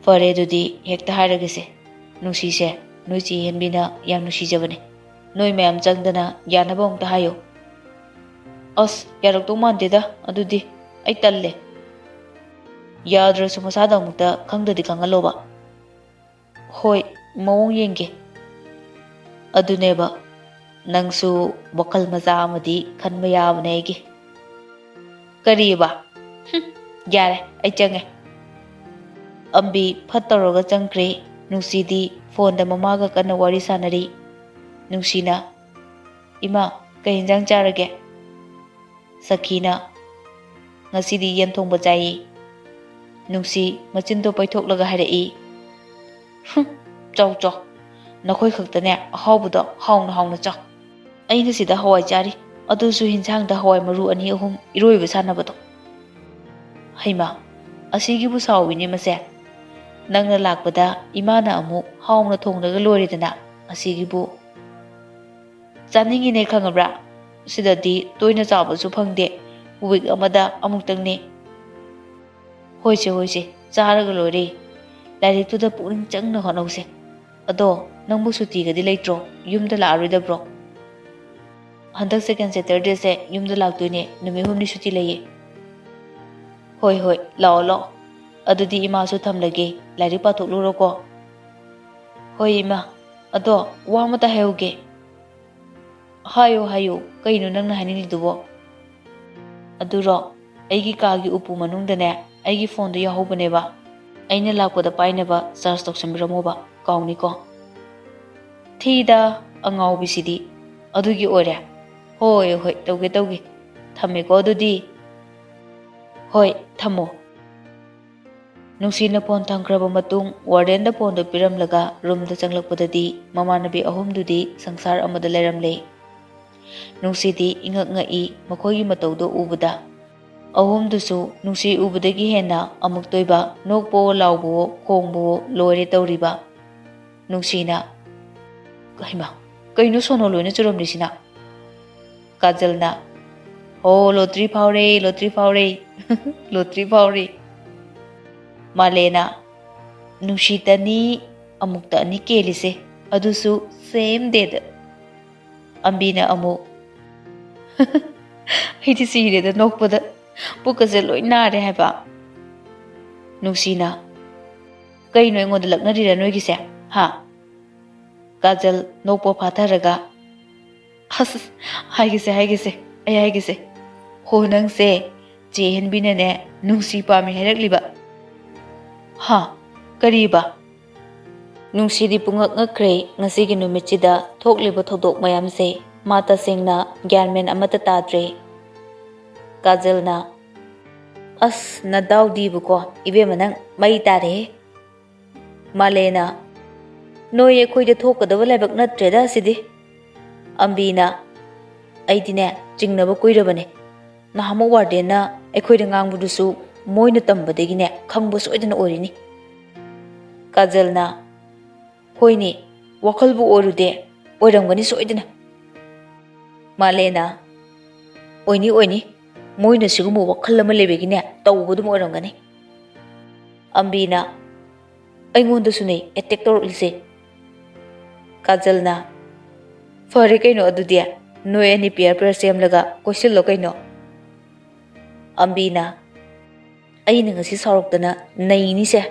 "ꯐꯔꯦ, ꯑꯗꯨꯗꯤ ꯍꯦꯛꯇ ꯍꯥꯏꯔꯒꯦꯁꯦ꯫ ꯅꯨꯡꯁꯤꯁꯦ ꯅꯣꯏ ꯆꯦ ꯍꯦꯟꯕꯤꯅ ꯌꯥꯝ ꯅꯨꯡꯁꯤꯖꯕꯅꯦ꯫ ꯅꯣꯏ ꯃꯌꯥꯝ ꯆꯪꯗꯅ ꯌꯥꯅꯕ ꯑꯃꯨꯛꯇ ꯍꯥꯏꯌꯣ꯫" "ꯑꯁ, ꯌꯥꯔꯛꯇꯧ ꯃꯥꯟꯗꯦꯗ, ꯑꯗꯨꯗꯤ ꯑꯩ ꯇꯜꯂꯦ꯫" "ꯌꯥꯗ꯭ꯔꯁꯨ ꯃꯁꯥꯗ ꯑꯃꯨꯛꯇ ꯈꯪꯗꯗꯤ ꯈꯪꯍꯜꯂꯣꯕ꯫" "ꯍꯣꯏ, ꯃꯑꯣꯡ ꯌꯦꯡꯒꯦ꯫" "ꯑꯗꯨꯅꯦꯕ, ꯅꯪꯁꯨ ꯋꯥꯈꯜ ꯃꯆꯥ ꯑꯃꯗꯤ ꯈꯟꯕ ꯌꯥꯕꯅꯦ ꯑꯩꯒꯤ꯫" "ꯀꯔꯤꯕ?" "ꯍꯨꯝ, ꯌꯥꯔꯦ, ꯑꯩ ꯆꯪꯉꯦ꯫" ꯑꯝꯕꯤ ꯐꯠ ꯇꯧꯔꯒ ꯆꯪꯈ꯭ꯔꯦ꯫ ꯅꯨꯡꯁꯤꯗꯤ ꯐꯣꯟꯗ ꯃꯃꯥꯒ ꯀꯟꯅ ꯋꯥꯔꯤ ꯁꯥꯟꯅꯔꯤ꯫ ꯅꯨꯡꯁꯤꯅ, "ꯏꯃꯥ, ꯀꯩ ꯏꯟꯖꯥꯡ ꯆꯥꯔꯒꯦ?" ꯁꯈꯤꯅ, "ꯉꯁꯤꯗꯤ ꯌꯦꯟ ꯊꯣꯡꯕ ꯆꯥꯏꯌꯦ꯫" ꯅꯨꯡꯁꯤ ꯃꯆꯤꯟꯗꯣ ꯄꯩꯊꯣꯛꯂꯒ ꯍꯥꯏꯔꯛꯏ, "ꯍꯨꯝ, ꯆꯥꯎ ꯆꯥꯎ, ꯅꯈꯣꯏ ꯈꯛꯇꯅꯦ ꯑꯍꯥꯎꯕꯗꯣ ꯍꯥꯎꯅ ꯍꯥꯎꯅ ꯆꯥꯎ꯫ ꯑꯩꯅ ꯁꯤꯗ ꯍꯋꯥꯏ ꯆꯥꯔꯤ, ꯑꯗꯨꯁꯨ ꯍꯤꯟꯖꯥꯡꯗ ꯍꯋꯥꯏ ꯃꯔꯨ ꯑꯅꯤ ꯑꯍꯨꯝ ꯏꯔꯣꯏꯕ ꯁꯥꯟꯅꯕꯗꯣ꯫" "ꯍꯩꯃꯥ, ꯑꯁꯤꯒꯤꯕꯨ ꯁꯥꯎꯏꯅꯦ ꯃꯁꯦ꯫ ꯅꯪꯅ ꯂꯥꯛꯄꯗ ꯏꯃꯥꯅ ꯑꯃꯨꯛ ꯍꯥꯎꯅ ꯊꯣꯡꯂꯒ ꯂꯣꯏꯔꯦꯗꯅ ꯑꯁꯤꯒꯤꯕꯨ꯫" "ꯆꯥꯅꯤꯡꯉꯤꯅꯦ ꯈꯪꯉꯕ꯭ꯔꯥ? ꯁꯤꯗꯗꯤ ꯇꯣꯏꯅ ꯆꯥꯕꯁꯨ ꯐꯪꯗꯦ, ꯋꯤꯛ ꯑꯃꯗ ꯑꯃꯨꯛꯇꯪꯅꯦ꯫" "ꯍꯣꯏꯁꯦ, ꯍꯣꯏꯁꯦ, ꯆꯥꯔꯒ ꯂꯣꯏꯔꯦ꯫ ꯂꯥꯏꯔꯤꯛꯇꯨꯗ ꯄꯨꯛꯅꯤꯡ ꯆꯪꯅ ꯍꯣꯠꯅꯧꯁꯦ꯫ ꯑꯗꯣ, ꯅꯪꯕꯨ ꯁꯨꯇꯤꯒꯗꯤ ꯂꯩꯇ꯭ꯔꯣ? ꯌꯨꯝꯗ ꯂꯥꯛꯑꯔꯣꯏꯗꯕ꯭ꯔꯣ?" "ꯍꯟꯗꯛ ꯁꯦꯀꯦꯟ ꯁꯦꯇꯔꯗꯦꯁꯦ ꯌꯨꯝꯗ ꯂꯥꯛꯇꯣꯏꯅꯦ, ꯅꯨꯃꯤꯠ ꯍꯨꯝꯅꯤ ꯁꯨꯇꯤ ꯂꯩꯌꯦ꯫" "ꯍꯣꯏ, ꯍꯣꯏ, ꯂꯥꯛꯑꯣ, ꯂꯥꯛꯑꯣ꯫ ꯑꯗꯨꯗꯤ ꯏꯃꯥꯁꯨ ꯊꯝꯂꯒꯦ, ꯂꯥꯏꯔꯤꯛ ꯄꯥꯊꯣꯛꯂꯨꯔꯣꯀꯣ꯫" "ꯍꯣꯏ ꯏꯃꯥ, ꯑꯗꯣ ꯋꯥ ꯑꯃꯇ ꯍꯥꯏꯍꯧꯒꯦ꯫" "ꯍꯥꯏꯌꯨ, ꯍꯥꯏꯌꯨ, ꯀꯩꯅꯣ ꯅꯪꯅ ꯍꯥꯏꯅꯤꯡꯂꯤꯗꯨꯕꯣ?" "ꯑꯗꯨꯔꯣ, ꯑꯩꯒꯤ ꯀꯥꯒꯤ ꯎꯄꯨ ꯃꯅꯨꯡꯗꯅꯦ ꯑꯩꯒꯤ ꯐꯣꯟꯗꯣ ꯌꯥꯎꯍꯧꯕꯅꯦꯕ꯫ ꯑꯩꯅ ꯂꯥꯛꯄꯗ ꯄꯥꯏꯅꯕ ꯆꯥꯔꯖ ꯇꯧꯁꯟꯕꯤꯔꯝꯃꯣꯕ, ꯀꯥꯎꯅꯤꯀꯣ꯫" "ꯊꯤꯗ, ꯑꯉꯥꯎꯕꯤꯁꯤꯗꯤ꯫ ꯑꯗꯨꯒꯤ ꯑꯣꯏꯔꯦ꯫ ꯍꯣꯏ, ꯍꯣꯏ, ꯇꯧꯒꯦ, ꯇꯧꯒꯦ꯫ ꯊꯝꯃꯦꯀꯣ ꯑꯗꯨꯗꯤ꯫" "ꯍꯣꯏ, ꯊꯝꯃꯣ꯫" ꯅꯨꯡꯁꯤꯅ ꯐꯣꯟ ꯊꯝꯈ꯭ꯔꯕ ꯃꯇꯨꯡ ꯋꯥꯔꯗꯦꯟꯗ ꯐꯣꯟꯗꯨ ꯄꯤꯔꯝꯂꯒ ꯔꯨꯝꯗ ꯆꯪꯂꯛꯄꯗꯗꯤ ꯃꯃꯥꯟꯅꯕꯤ ꯑꯍꯨꯝꯗꯨꯗꯤ ꯁꯪꯁꯥꯔ ꯑꯃꯗ ꯂꯩꯔꯝꯂꯦ꯫ ꯅꯨꯡꯁꯤꯗꯤ ꯏꯉꯛ ꯉꯛꯏ ꯃꯈꯣꯏꯒꯤ ꯃꯇꯧꯗꯨ ꯎꯕꯗ꯫ ꯑꯍꯨꯝꯗꯨꯁꯨ ꯅꯨꯡꯁꯤ ꯎꯕꯗꯒꯤ ꯍꯦꯟꯅ ꯑꯃꯨꯛꯇꯣꯏꯕ, ꯅꯣꯛꯄꯋꯣ ꯂꯥꯎꯕꯋꯣ ꯈꯣꯡꯕꯋꯣ ꯂꯣꯏꯔꯦ ꯇꯧꯔꯤꯕ꯫ ꯅꯨꯡꯁꯤꯅ, "ꯍꯩꯃꯥ, ꯀꯩꯅꯣ ꯁꯣꯅꯣ ꯂꯣꯏꯅ ꯆꯨꯔꯝꯂꯤꯁꯤꯅ?" ꯀꯥꯖꯜꯅ, "ꯍꯣ, ꯂꯣꯇ꯭ꯔꯤ ꯐꯥꯎꯔꯦ, ꯂꯣꯇ꯭ꯔꯤ ꯐꯥꯎꯔꯦ, ꯂꯣꯇ꯭ꯔꯤ ꯐꯥꯎꯔꯦ꯫" ꯃꯥꯂꯦꯅ, "ꯅꯨꯡꯁꯤꯇꯅꯤ ꯑꯃꯨꯛꯇ ꯑꯅꯤ ꯀꯦꯜꯂꯤꯁꯦ, ꯑꯗꯨꯁꯨ same dayꯗ꯫" ꯑꯝꯕꯤꯅ ꯑꯃꯨꯛ, "ꯑꯩꯗꯤ ꯁꯤꯔꯦꯗ ꯅꯣꯛꯄꯗ, ꯄꯨꯛꯀꯁꯦ ꯂꯣꯏ ꯅꯥꯔꯦ ꯍꯥꯏꯕ꯫" ꯅꯨꯡꯁꯤꯅ, "ꯀꯩꯅꯣ ꯑꯩꯉꯣꯟꯗ ꯂꯛꯅꯔꯤꯔꯥ ꯅꯣꯏꯒꯤꯁꯦ, ꯍꯥ?" ꯀꯥꯖꯜ ꯅꯣꯛꯄ ꯐꯥꯊꯔꯒ, "ꯑꯁ, ꯍꯥꯏꯒꯦꯁꯦ, ꯍꯥꯏꯒꯦꯁꯦ, ꯑꯩ ꯍꯥꯏꯒꯦꯁꯦ꯫ ꯍꯣ, ꯅꯪꯁꯦ ꯆꯦ ꯍꯦꯟꯕꯤꯅꯅꯦ ꯅꯨꯡꯁꯤ ꯄꯥꯝꯃꯤ ꯍꯥꯏꯔꯛꯂꯤꯕ꯫ ꯍꯥ? ꯀꯔꯤꯕ?" ꯅꯨꯡꯁꯤꯗꯤ ꯄꯨꯡꯉꯛ ꯉꯛꯈ꯭ꯔꯦ꯫ ꯉꯁꯤꯒꯤ ꯅꯨꯃꯤꯠꯁꯤꯗ ꯊꯣꯛꯂꯤꯕ ꯊꯧꯗꯣꯛ ꯃꯌꯥꯝꯁꯦ ꯃꯥ ꯇꯁꯦꯡꯅ ꯒ꯭ꯌꯥꯟ ꯃꯦꯟ ꯑꯃꯠꯇ ꯇꯥꯗ꯭ꯔꯦ꯫ ꯀꯥꯖꯜꯅ, "ꯑꯁ, ꯅꯗꯥꯎꯗꯤꯕꯀꯣ, ꯏꯕꯦꯝꯃ, ꯅꯪ ꯃꯩ ꯇꯥꯔꯦꯍꯦ꯫" ꯃꯥꯂꯦꯅ, "ꯅꯣꯏ ꯑꯩꯈꯣꯏꯗ ꯊꯣꯛꯀꯗꯕ ꯂꯥꯏꯕꯛ ꯅꯠꯇ꯭ꯔꯦꯗ ꯑꯁꯤꯗꯤ꯫" ꯑꯝꯕꯤꯅ, "ꯑꯩꯗꯤꯅꯦ, ꯆꯤꯡꯅꯕ ꯀꯨꯏꯔꯕꯅꯦ꯫ ꯅꯍꯥꯟꯃꯨꯛ ꯋꯥꯔꯗꯦꯟꯅ ꯑꯩꯈꯣꯏꯗ ꯉꯥꯡꯕꯗꯨꯁꯨ ꯃꯣꯏꯅ ꯇꯝꯕꯗꯒꯤꯅꯦ ꯈꯪꯕ ꯁꯣꯏꯗꯅ ꯑꯣꯏꯔꯤꯅꯤ꯫" ꯀꯥꯖꯜꯅ, "ꯍꯣꯏꯅꯦ, ꯋꯥꯈꯜꯕꯨ ꯑꯣꯏꯔꯨꯗꯦ, ꯑꯣꯏꯔꯝꯒꯅꯤ ꯁꯣꯏꯗꯅ꯫" ꯃꯥꯂꯦꯅ, "ꯑꯣꯏꯅꯤ, ꯑꯣꯏꯅꯤ, ꯃꯣꯏꯅ ꯁꯤꯒꯨꯝꯕ ꯋꯥꯈꯜ ꯑꯃ ꯂꯩꯕꯒꯤꯅꯦ ꯇꯧꯕꯗꯨꯝ ꯑꯣꯏꯔꯝꯒꯅꯤ꯫" ꯑꯝꯕꯤꯅ, "ꯑꯩꯉꯣꯟꯗꯁꯨꯅꯦ ꯑꯦꯇꯦꯛ ꯇꯧꯔꯛꯂꯤꯁꯦ꯫" ꯀꯥꯖꯜꯅ, "ꯐꯔꯦ ꯀꯩꯅꯣ ꯑꯗꯨꯗꯤ, ꯅꯣꯏ ꯑꯅꯤ ꯄꯤꯌꯔ ꯄꯤꯌꯔ ꯁꯦꯝꯂꯒ ꯀꯣꯏꯁꯤꯜꯂꯣ ꯀꯩꯅꯣ꯫" ꯑꯝꯕꯤꯅ, "ꯑꯩꯅ ꯉꯁꯤ ꯁꯥꯎꯔꯛꯇꯅ ꯅꯩꯅꯤꯁꯦ꯫"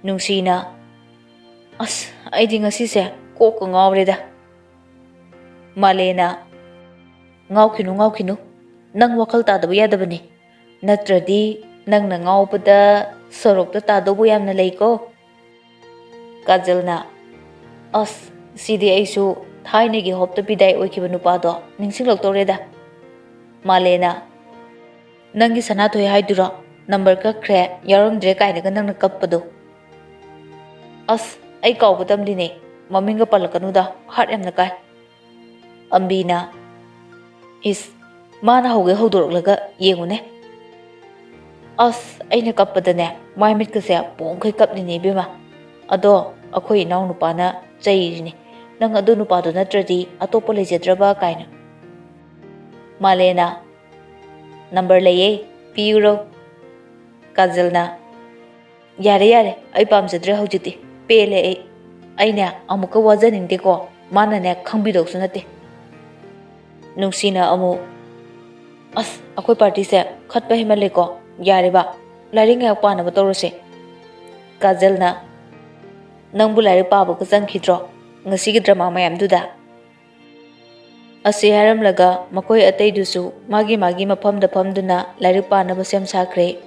ꯅꯨꯡꯁꯤꯅ, "ꯑꯁ, ꯑꯩꯗꯤ ꯉꯁꯤꯁꯦ ꯀꯣꯛꯀ ꯉꯥꯎꯔꯦꯗ꯫" ꯃꯥꯂꯦꯅ, "ꯉꯥꯎꯈꯤꯅꯨ, ꯉꯥꯎꯈꯤꯅꯨ꯫ ꯅꯪ ꯋꯥꯈꯜ ꯇꯥꯗꯕ ꯌꯥꯗꯕꯅꯤ꯫ ꯅꯠꯇ꯭ꯔꯗꯤ ꯅꯪꯅ ꯉꯥꯎꯕꯗ ꯁꯣꯔꯣꯛꯇ ꯇꯥꯗꯧꯕ ꯌꯥꯝꯅ ꯂꯩꯀꯣ꯫" ꯀꯥꯖꯜꯅ, "ꯑꯁ, ꯁꯤꯗꯤ ꯑꯩꯁꯨ ꯊꯥꯏꯅꯒꯤ ꯍꯣꯞꯇ ꯕꯤꯗꯥꯏ ꯑꯣꯏꯈꯤꯕ ꯅꯨꯄꯥꯗꯣ ꯅꯤꯡꯁꯤꯡꯂꯛꯇꯧꯔꯦꯗ꯫" ꯃꯥꯂꯦꯅ, "ꯅꯪꯒꯤ ꯁꯅꯥꯊꯣꯏ ꯍꯥꯏꯗꯨꯔꯣ? "ꯅꯝꯕꯔ ꯀꯛꯈ꯭ꯔꯦ, ꯌꯥꯎꯔꯝꯗ꯭ꯔꯦ" ꯀꯥꯏꯅꯒ ꯅꯪꯅ ꯀꯞꯄꯗꯣ꯫ ꯑꯁ, ꯑꯩ ꯀꯥꯎꯒꯗꯕꯅꯤꯅꯦ, ꯃꯃꯤꯡꯒ ꯄꯜꯂꯛꯀꯅꯨꯗ, ꯍꯥꯔꯠ ꯌꯥꯝꯅ ꯀꯥꯏ꯫ ꯑꯝꯕꯤꯅ, "ꯏꯁ, ꯃꯥꯅ ꯍꯧꯒꯦ ꯍꯧꯗꯣꯔꯛꯂꯒ ꯌꯦꯡꯉꯨꯅꯦ꯫ ꯑꯁ, ꯑꯩꯅ ꯀꯞꯄꯗꯅꯦ, ꯃꯥꯏ ꯃꯤꯠꯀꯁꯦ ꯄꯣꯝꯈꯩ ꯀꯞꯂꯤꯅꯦ ꯏꯕꯦꯝꯃ꯫ ꯑꯗꯣ ꯑꯩꯈꯣꯏ ꯏꯅꯥꯎ ꯅꯨꯄꯥꯅ ꯆꯩꯔꯤꯅꯦ, 'ꯅꯪ ꯑꯗꯨ ꯅꯨꯄꯥꯗꯣ ꯅꯠꯇ꯭ꯔꯗꯤ ꯑꯇꯣꯞꯄ ꯂꯩꯖꯗ꯭ꯔꯕ?' ꯀꯥꯏꯅ"꯫ ꯃꯥꯂꯦꯅ, "ꯅꯝꯕꯔ ꯂꯩꯌꯦ, ꯄꯤꯌꯨꯔꯣ?" ꯀꯥꯖꯜꯅ, "ꯌꯥꯔꯦ, ꯌꯥꯔꯦ, ꯑꯩ ꯄꯥꯝꯖꯗ꯭ꯔꯦ ꯍꯧꯖꯤꯛꯇꯤ꯫ ꯄꯦꯜꯂꯦ ꯑꯩ꯫ ꯑꯩꯅꯦ ꯑꯃꯨꯛꯀ ꯋꯥꯖꯅꯤꯡꯗꯦꯀꯣ꯫ ꯃꯥꯅꯅꯦ ꯈꯪꯕꯤꯗꯧꯁꯨ ꯅꯠꯇꯦ"꯫ ꯅꯨꯡꯁꯤꯅ ꯑꯃꯨꯛ, "ꯑꯁ, ꯑꯩꯈꯣꯏ ꯄꯥꯔꯇꯤꯁꯦ ꯈꯠꯄ ꯍꯦꯟꯃꯜꯂꯦꯀꯣ꯫ ꯌꯥꯔꯦꯕ, ꯂꯥꯏꯔꯤꯛ ꯉꯥꯏꯍꯥꯛ ꯄꯥꯅꯕ ꯇꯧꯔꯁꯦ"꯫ ꯀꯥꯖꯜꯅ, "ꯅꯪꯕꯨ ꯂꯥꯏꯔꯤꯛ ꯄꯥꯕꯒ ꯆꯪꯈꯤꯗ꯭ꯔꯣ ꯉꯁꯤꯒꯤ ꯗ꯭ꯔꯃꯥ ꯃꯌꯥꯝꯗꯨꯗ?" ꯑꯁꯤ ꯍꯥꯏꯔꯝꯂꯒ ꯃꯈꯣꯏ ꯑꯇꯩꯗꯨꯁꯨ ꯃꯥꯒꯤ ꯃꯥꯒꯤ ꯃꯐꯝꯗ ꯐꯝꯗꯨꯅ ꯂꯥꯏꯔꯤꯛ ꯄꯥꯅꯕ ꯁꯦꯝ ꯁꯥꯈ꯭ꯔꯦ꯫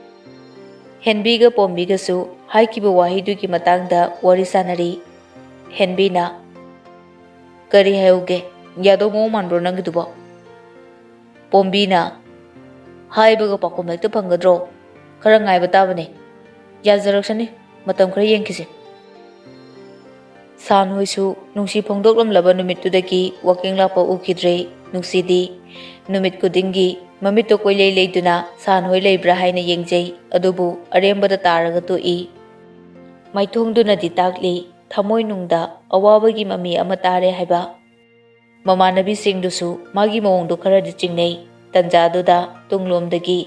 ꯍꯦꯟꯕꯤꯒ ꯄꯣꯝꯕꯤꯒꯁꯨ ꯍꯥꯏꯈꯤꯕ ꯋꯥꯍꯩꯗꯨꯒꯤ ꯃꯇꯥꯡꯗ ꯋꯥꯔꯤ ꯁꯥꯅꯔꯤ꯫ ꯍꯦꯟꯕꯤꯅ, "ꯀꯔꯤ ꯍꯥꯏꯍꯧꯒꯦ? ꯌꯥꯗꯧ ꯃꯑꯣꯡ ꯃꯥꯟꯕ꯭ꯔꯣ ꯅꯪꯒꯤꯗꯨꯕꯣ?" ꯄꯣꯝꯕꯤꯅ, "ꯍꯥꯏꯕꯒ ꯄꯥꯎꯈꯨꯝ ꯍꯦꯛꯇ ꯐꯪꯒꯗ꯭ꯔꯣ? ꯈꯔ ꯉꯥꯏꯕ ꯇꯥꯕꯅꯦ꯫ ꯌꯥꯖꯔꯛꯁꯅꯤ, ꯃꯇꯝ ꯈꯔ ꯌꯦꯡꯈꯤꯁꯦ"꯫ ꯁꯥꯟ ꯍꯣꯏꯁꯨ ꯅꯨꯡꯁꯤ ꯐꯣꯡꯗꯣꯛꯂꯝꯂꯕ ꯅꯨꯃꯤꯠꯇꯨꯗꯒꯤ ꯋꯥꯀꯤꯡ ꯂꯥꯛꯄ ꯎꯈꯤꯗ꯭ꯔꯦ꯫ ꯅꯨꯡꯁꯤꯗꯤ ꯅꯨꯃꯤꯠ ꯈꯨꯗꯤꯡꯒꯤ ꯃꯃꯤꯠꯇꯣ ꯀꯣꯏꯂꯩ ꯂꯩꯗꯨꯅ ꯁꯥꯟ ꯍꯣꯏ ꯂꯩꯕ꯭ꯔꯥ ꯍꯥꯏꯅ ꯌꯦꯡꯖꯩ, ꯑꯗꯨꯕꯨ ꯑꯔꯦꯝꯕꯗ ꯇꯥꯔꯒ ꯇꯣꯛꯏ꯫ ꯃꯥꯏꯊꯣꯡꯗꯨꯅꯗꯤ ꯇꯥꯛꯂꯤ, ꯊꯃꯣꯏꯅꯨꯡꯗ ꯑꯋꯥꯕꯒꯤ ꯃꯃꯤ ꯑꯃ ꯇꯥꯔꯦ ꯍꯥꯏꯕ꯫ ꯃꯃꯥꯟꯅꯕꯤꯁꯤꯡꯗꯨꯁꯨ ꯃꯥꯒꯤ ꯃꯑꯣꯡꯗꯣ ꯈꯔꯗꯤ ꯆꯤꯡꯅꯩ꯫ ꯇꯟꯖꯥꯗꯨꯗ ꯇꯨꯡꯂꯣꯝꯗꯒꯤ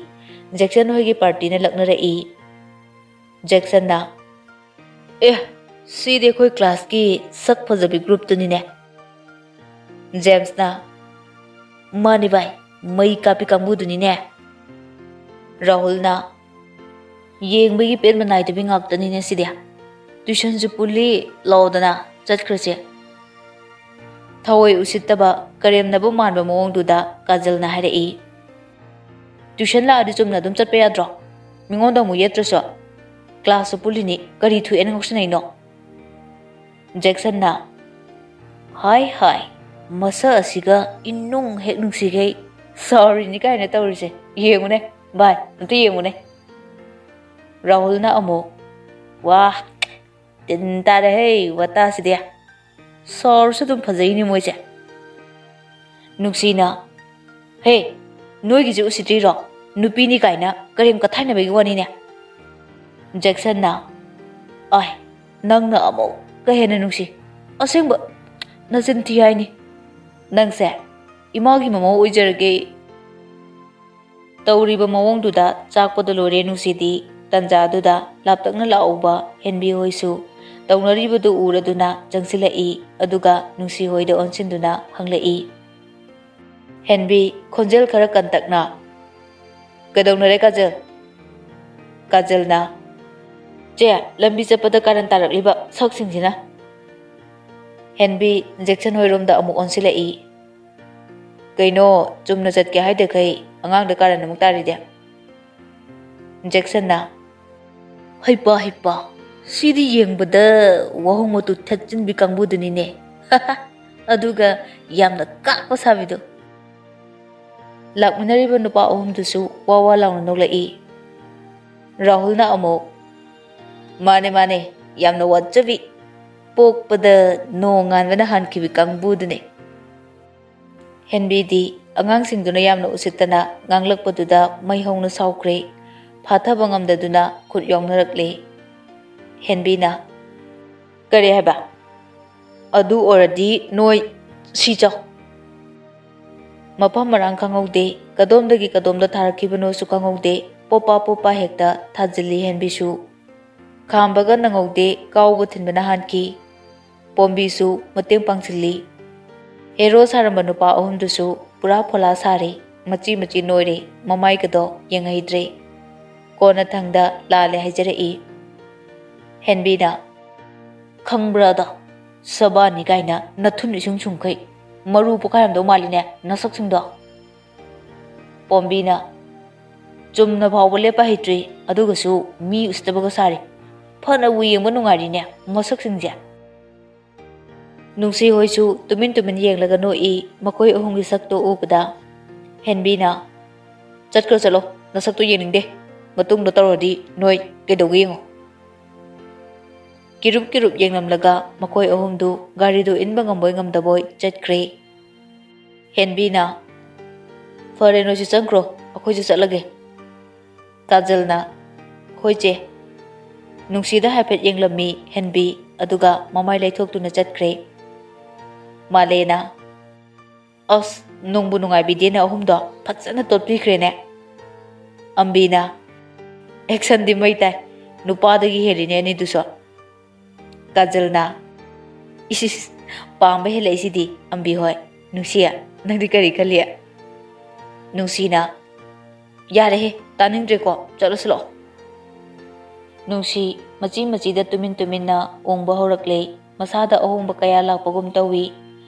ꯖꯦꯛꯁꯟ ꯍꯣꯏꯒꯤ ꯄꯥꯔꯇꯤꯅ ꯂꯛꯅꯔꯛꯏ꯫ ꯖꯦꯛꯁꯟꯅ, "ꯑꯦ, ꯁꯤꯗꯤ ꯑꯩꯈꯣꯏ ꯀ꯭ꯂꯥꯁꯀꯤ ꯁꯛ ꯐꯖꯕꯤ ꯒ꯭ꯔꯨꯞꯇꯨꯅꯤꯅꯦ"꯫ ꯖꯦꯝꯁꯅ, "ꯃꯥꯅꯤ ꯚꯥꯏ, ꯃꯩ ꯀꯥꯞꯄꯤ ꯀꯥꯡꯕꯨꯗꯨꯅꯤꯅꯦ"꯫ ꯔꯥꯍꯨꯜꯅ, "ꯌꯦꯡꯕꯒꯤ ꯄꯦꯟꯕ ꯅꯥꯏꯗꯕꯤ ꯉꯥꯛꯇꯅꯤꯅꯦ ꯁꯤꯗꯤ꯫ ꯇ꯭ꯌꯨꯁꯟꯁꯨ ꯄꯨꯜꯂꯤ ꯂꯥꯎꯗꯅ ꯆꯠꯈ꯭ꯔꯁꯦ"꯫ ꯊꯑꯣꯏ ꯎꯁꯤꯠꯇꯕ, ꯀꯔꯦꯝꯅꯕ ꯃꯥꯟꯕ ꯃꯑꯣꯡꯗꯨꯗ ꯀꯥꯖꯜꯅ ꯍꯥꯏꯔꯛꯏ, "ꯇ꯭ꯌꯨꯁꯟ ꯂꯥꯛꯑꯗꯤ ꯆꯨꯝꯅ ꯑꯗꯨꯝ ꯆꯠꯄ ꯌꯥꯗ꯭ꯔꯣ? ꯃꯤꯉꯣꯟꯗ ꯑꯃꯨꯛ ꯌꯦꯠꯇ꯭ꯔꯁꯨ꯫ ꯀ꯭ꯂꯥꯁꯁꯨ ꯄꯨꯜꯂꯤꯅꯤ, ꯀꯔꯤ ꯊꯣꯛꯑꯦꯅ ꯉꯥꯎꯁꯤꯟꯅꯩꯅꯣ?" ꯖꯦꯛꯁꯟꯅ, "ꯍꯥꯏ ꯍꯥꯏ, ꯃꯁꯛ ꯑꯁꯤꯒ ꯏꯅꯨꯡ ꯍꯦꯛ ꯅꯨꯡꯁꯤꯈꯩ ꯁꯥꯎꯔꯤꯅꯤ ꯀꯥꯏꯅ ꯇꯧꯔꯤꯁꯦ꯫ ꯌꯦꯡꯉꯨꯅꯦ ꯚꯥꯏ, ꯑꯝꯇ ꯌꯦꯡꯉꯨꯅꯦ"꯫ ꯔꯥꯍꯨꯜꯅ ꯑꯃꯨꯛ, "ꯋꯥ, ꯇꯤꯟ ꯇꯥꯔꯦꯍꯦ ꯋꯥꯇꯥꯁꯤꯗꯤ꯫ ꯁꯥꯔꯁꯨ ꯑꯗꯨꯝ ꯐꯖꯩꯅꯦ ꯃꯣꯏꯁꯦ꯫" ꯅꯨꯡꯁꯤꯅ, "ꯍꯦ, ꯅꯣꯏꯒꯤꯁꯦ ꯎꯁꯤꯠꯇ꯭ꯔꯤꯔꯣ? ꯅꯨꯄꯤꯅꯤ ꯀꯥꯏꯅ ꯀꯔꯦꯝ ꯀꯊꯥꯏꯅꯕꯒꯤ ꯋꯥꯅꯤꯅꯦ꯫" ꯖꯦꯛꯁꯟꯅ, "ꯑꯥꯏ, ꯅꯪꯅ ꯑꯃꯨꯛꯀ ꯍꯦꯟꯅ ꯅꯨꯡꯁꯤ꯫ ꯑꯁꯦꯡꯕ, ꯅꯆꯤꯟ ꯊꯤ ꯍꯥꯏꯅꯤ꯫ ꯅꯪꯁꯦ ꯏꯃꯥꯒꯤ ꯃꯃꯧ ꯑꯣꯏꯖꯔꯒꯦ꯫" ꯇꯧꯔꯤꯕ ꯃꯑꯣꯡꯗꯨꯗ ꯆꯥꯛꯄꯗ ꯂꯣꯏꯔꯦ ꯅꯨꯡꯁꯤꯗꯤ꯫ ꯇꯟꯖꯥꯗꯨꯗ ꯂꯥꯞꯇꯛꯅ ꯂꯥꯛꯎꯕ ꯍꯦꯟꯕꯤ ꯍꯣꯏꯁꯨ ꯇꯧꯅꯔꯤꯕꯗꯨ ꯎꯔꯗꯨꯅ ꯆꯪꯁꯤꯜꯂꯛꯏ꯫ ꯑꯗꯨꯒ ꯅꯨꯡꯁꯤ ꯍꯣꯏꯗ ꯑꯣꯟꯁꯤꯟꯗꯨꯅ ꯍꯪꯂꯛꯏ, ꯍꯦꯟꯕꯤ, ꯈꯣꯟꯖꯦꯜ ꯈꯔ ꯀꯟꯇꯛꯅ, "ꯀꯩꯗꯧꯅꯔꯦ ꯀꯥꯖꯜ?" ꯀꯥꯖꯜꯅ, "ꯆꯦ, ꯂꯝꯕꯤ ꯆꯠꯄꯗ ꯀꯥꯔꯟ ꯇꯥꯔꯛꯂꯤꯕ ꯁꯛꯁꯤꯡꯁꯤꯅ꯫" ꯍꯦꯟꯕꯤ ꯖꯦꯛꯁꯟ ꯍꯣꯏꯔꯣꯝꯗ ꯑꯃꯨꯛ ꯑꯣꯟꯁꯤꯜꯂꯛꯏ꯫ "ꯀꯩꯅꯣ, ꯆꯨꯝꯅ ꯆꯠꯀꯦ ꯍꯥꯏꯗꯈꯩ ꯑꯉꯥꯡꯗ ꯀꯥꯔꯟ ꯑꯃꯨꯛ ꯇꯥꯔꯤꯗꯤ?" ꯖꯦꯛꯁꯟꯅ, "ꯍꯩꯄꯥ, ꯍꯩꯄꯥ, ꯁꯤꯗꯤ ꯌꯦꯡꯕꯗ ꯋꯥꯍꯣꯡ ꯃꯇꯨ ꯊꯦꯠꯆꯤꯟꯕꯤ ꯀꯥꯡꯕꯨꯗꯨꯅꯤꯅꯦ꯫ ꯑꯗꯨꯒ ꯌꯥꯝꯅ ꯀꯥꯛꯄ ꯁꯥꯕꯤꯗꯣ꯫" ꯂꯥꯛꯃꯤꯟꯅꯔꯤꯕ ꯅꯨꯄꯥ ꯑꯍꯨꯝꯗꯨꯁꯨ ꯋꯥ ꯋꯥ ꯂꯥꯎꯅ ꯅꯣꯛꯂꯛꯏ꯫ ꯔꯥꯍꯨꯜꯅ ꯑꯃꯨꯛ, "ꯃꯥꯅꯦ, ꯃꯥꯅꯦ, ꯌꯥꯝꯅ ꯋꯥꯠꯆꯕꯤ, ꯄꯣꯛꯄꯗ ꯅꯣꯡ ꯉꯥꯟꯕꯅ ꯍꯥꯟꯈꯤꯕꯤ ꯀꯥꯡꯕꯨꯗꯨꯅꯦ꯫" ꯍꯦꯟꯕꯤꯗꯤ ꯑꯉꯥꯡꯁꯤꯡꯗꯨꯅ ꯌꯥꯝꯅ ꯎꯁꯤꯠꯇꯅ ꯉꯥꯡꯂꯛꯄꯗꯨꯗ ꯃꯩ ꯍꯧꯅ ꯁꯥꯎꯈ꯭ꯔꯦ꯫ ꯐꯥꯊꯕ ꯉꯝꯗꯗꯨꯅ ꯈꯨꯠ ꯌꯥꯎꯅꯔꯛꯂꯦ꯫ ꯍꯦꯟꯕꯤꯅ, "ꯀꯔꯤ ꯍꯥꯏꯕ? ꯑꯗꯨ ꯑꯣꯏꯔꯗꯤ ꯅꯣꯏ ꯁꯤ ꯆꯥꯎ꯫" ꯃꯐꯝ ꯃꯔꯥꯡ ꯈꯪꯍꯧꯗꯦ, ꯀꯗꯣꯝꯗꯒꯤ ꯀꯗꯣꯝꯗ ꯊꯥꯔꯛꯈꯤꯕꯅꯣꯁꯨ ꯈꯪꯍꯧꯗꯦ, ꯄꯣꯄꯥ ꯄꯣꯄꯥ ꯍꯦꯛꯇ ꯊꯥꯖꯤꯜꯂꯤ ꯍꯦꯟꯕꯤꯁꯨ꯫ ꯈꯥꯝꯕꯒ ꯅꯪꯍꯧꯗꯦ, ꯀꯥꯎꯕ ꯊꯤꯟꯕꯅ ꯍꯥꯟꯈꯤ꯫ ꯄꯣꯝꯕꯤꯁꯨ ꯃꯇꯦꯡ ꯄꯥꯡꯁꯤꯜꯂꯤ꯫ ꯍꯦꯔꯣ ꯁꯥꯔꯝꯕ ꯅꯨꯄꯥ ꯑꯍꯨꯝꯗꯨꯁꯨ ꯄꯨꯔꯥ ꯐꯣꯂꯥ ꯁꯥꯔꯦ, ꯃꯆꯤ ꯃꯆꯤ ꯅꯣꯏꯔꯦ, ꯃꯃꯥꯏꯒꯗꯣ ꯌꯦꯡꯍꯩꯗ꯭ꯔꯦ꯫ ꯀꯣꯟꯅꯊꯪꯗ ꯂꯥꯜꯂꯦ ꯍꯥꯏꯖꯔꯛꯏ꯫ ꯍꯦꯟꯕꯤꯅ, "ꯈꯪꯕ꯭ꯔꯥ ꯑꯗꯣ? ꯁꯕꯥꯅꯤ ꯀꯥꯏꯅ ꯅꯊꯨꯟ ꯏꯁꯨꯡ ꯁꯨꯡꯈꯩ ꯃꯔꯨ ꯄꯣꯛꯈꯥꯏꯔꯝꯗꯧ ꯃꯥꯜꯂꯤꯅꯦ ꯅꯁꯛꯁꯤꯡꯗꯣ꯫" ꯄꯣꯝꯕꯤꯅ, "ꯆꯨꯝꯅ ꯐꯥꯎꯕ ꯂꯦꯞꯄ ꯍꯩꯇ꯭ꯔꯤ, ꯑꯗꯨꯒꯁꯨ ꯃꯤ ꯎꯁꯤꯠꯇꯕꯒ ꯁꯥꯔꯤ꯫ ꯐꯅꯕꯨ ꯌꯦꯡꯕ ꯅꯨꯡꯉꯥꯏꯔꯤꯅꯦ ꯃꯁꯛꯁꯤꯡꯁꯦ꯫" ꯅꯨꯡꯁꯤ ꯍꯣꯏꯁꯨ ꯇꯨꯃꯤꯟ ꯇꯨꯃꯤꯟ ꯌꯦꯡꯂꯒ ꯅꯣꯛꯏ꯫ ꯃꯈꯣꯏ ꯑꯍꯨꯝꯒꯤ ꯁꯛꯇꯣ ꯎꯕꯗ ꯍꯦꯟꯕꯤꯅ, "ꯆꯠꯈ꯭ꯔꯣ, ꯆꯠꯂꯣ, ꯅꯁꯛꯇꯣ ꯌꯦꯡꯅꯤꯡꯗꯦ꯫" ꯃꯇꯨꯡꯗ ꯇꯧꯔꯗꯤ ꯅꯣꯏ ꯀꯩꯗꯧꯒꯦ ꯌꯦꯡꯉꯣ꯫ ꯀꯤꯔꯨꯞ ꯀꯤꯔꯨꯞ ꯌꯦꯡꯂꯝꯂꯒ ꯃꯈꯣꯏ ꯑꯍꯨꯝꯗꯨ ꯒꯥꯔꯤꯗꯨ ꯏꯟꯕ ꯉꯝꯕꯣꯏ ꯉꯝꯗꯕꯣꯏ ꯆꯠꯈ꯭ꯔꯦ꯫ ꯍꯦꯟꯕꯤꯅ, "ꯐꯔꯦ, ꯅꯣꯏꯁꯨ ꯆꯪꯈ꯭ꯔꯣ, ꯑꯩꯈꯣꯏꯁꯨ ꯆꯠꯂꯒꯦ"꯫ ꯀꯥꯖꯜꯅ, "ꯍꯣꯏ ꯆꯦ"꯫ ꯅꯨꯡꯁꯤꯗ ꯍꯥꯏꯐꯦꯠ ꯌꯦꯡꯂꯝꯃꯤ ꯍꯦꯟꯕꯤ, ꯑꯗꯨꯒ ꯃꯃꯥꯏ ꯂꯩꯊꯣꯛꯇꯨꯅ ꯆꯠꯈ꯭ꯔꯦ꯫ ꯃꯥꯂꯦꯅ, "ꯑꯁ, ꯅꯨꯡꯕꯨ ꯅꯨꯡꯉꯥꯏꯕꯤꯗꯦꯅꯦ, ꯑꯍꯨꯝꯗꯣ ꯐꯖꯅ ꯇꯣꯠꯄꯤꯈ꯭ꯔꯦꯅꯦ"꯫ ꯑꯝꯕꯤꯅ, "ꯑꯦꯛꯁꯟꯗꯤ ꯃꯩ ꯇꯥꯏ, ꯅꯨꯄꯥꯗꯒꯤ ꯍꯦꯜꯂꯤꯅꯦ ꯑꯅꯤꯗꯨꯁꯨ"꯫ ꯀꯥꯖꯜꯅ, "ꯏꯁ, ꯏꯁ, ꯄꯥꯝꯕ ꯍꯦꯜꯂꯛꯏꯁꯤꯗꯤ ꯑꯝꯕꯤ ꯍꯣꯏ꯫ ꯅꯨꯡꯁꯤ, ꯅꯪꯗꯤ ꯀꯔꯤ ꯈꯜꯂꯤ?" ꯅꯨꯡꯁꯤꯅ, "ꯌꯥꯔꯦꯍꯦ, ꯇꯥꯅꯤꯡꯗ꯭ꯔꯦꯀꯣ, ꯆꯠꯂꯁꯤ ꯂꯥꯛꯑꯣ"꯫ ꯅꯨꯡꯁꯤ ꯃꯆꯤ ꯃꯆꯤꯗ ꯇꯨꯃꯤꯟ ꯇꯨꯃꯤꯟꯅ ꯎꯪꯕ ꯍꯧꯔꯛꯂꯦ꯫ ꯃꯁꯥꯗ ꯑꯍꯣꯡꯕ ꯀꯌꯥ ꯂꯥꯛꯄꯒꯨꯝ ꯇꯧꯏ꯫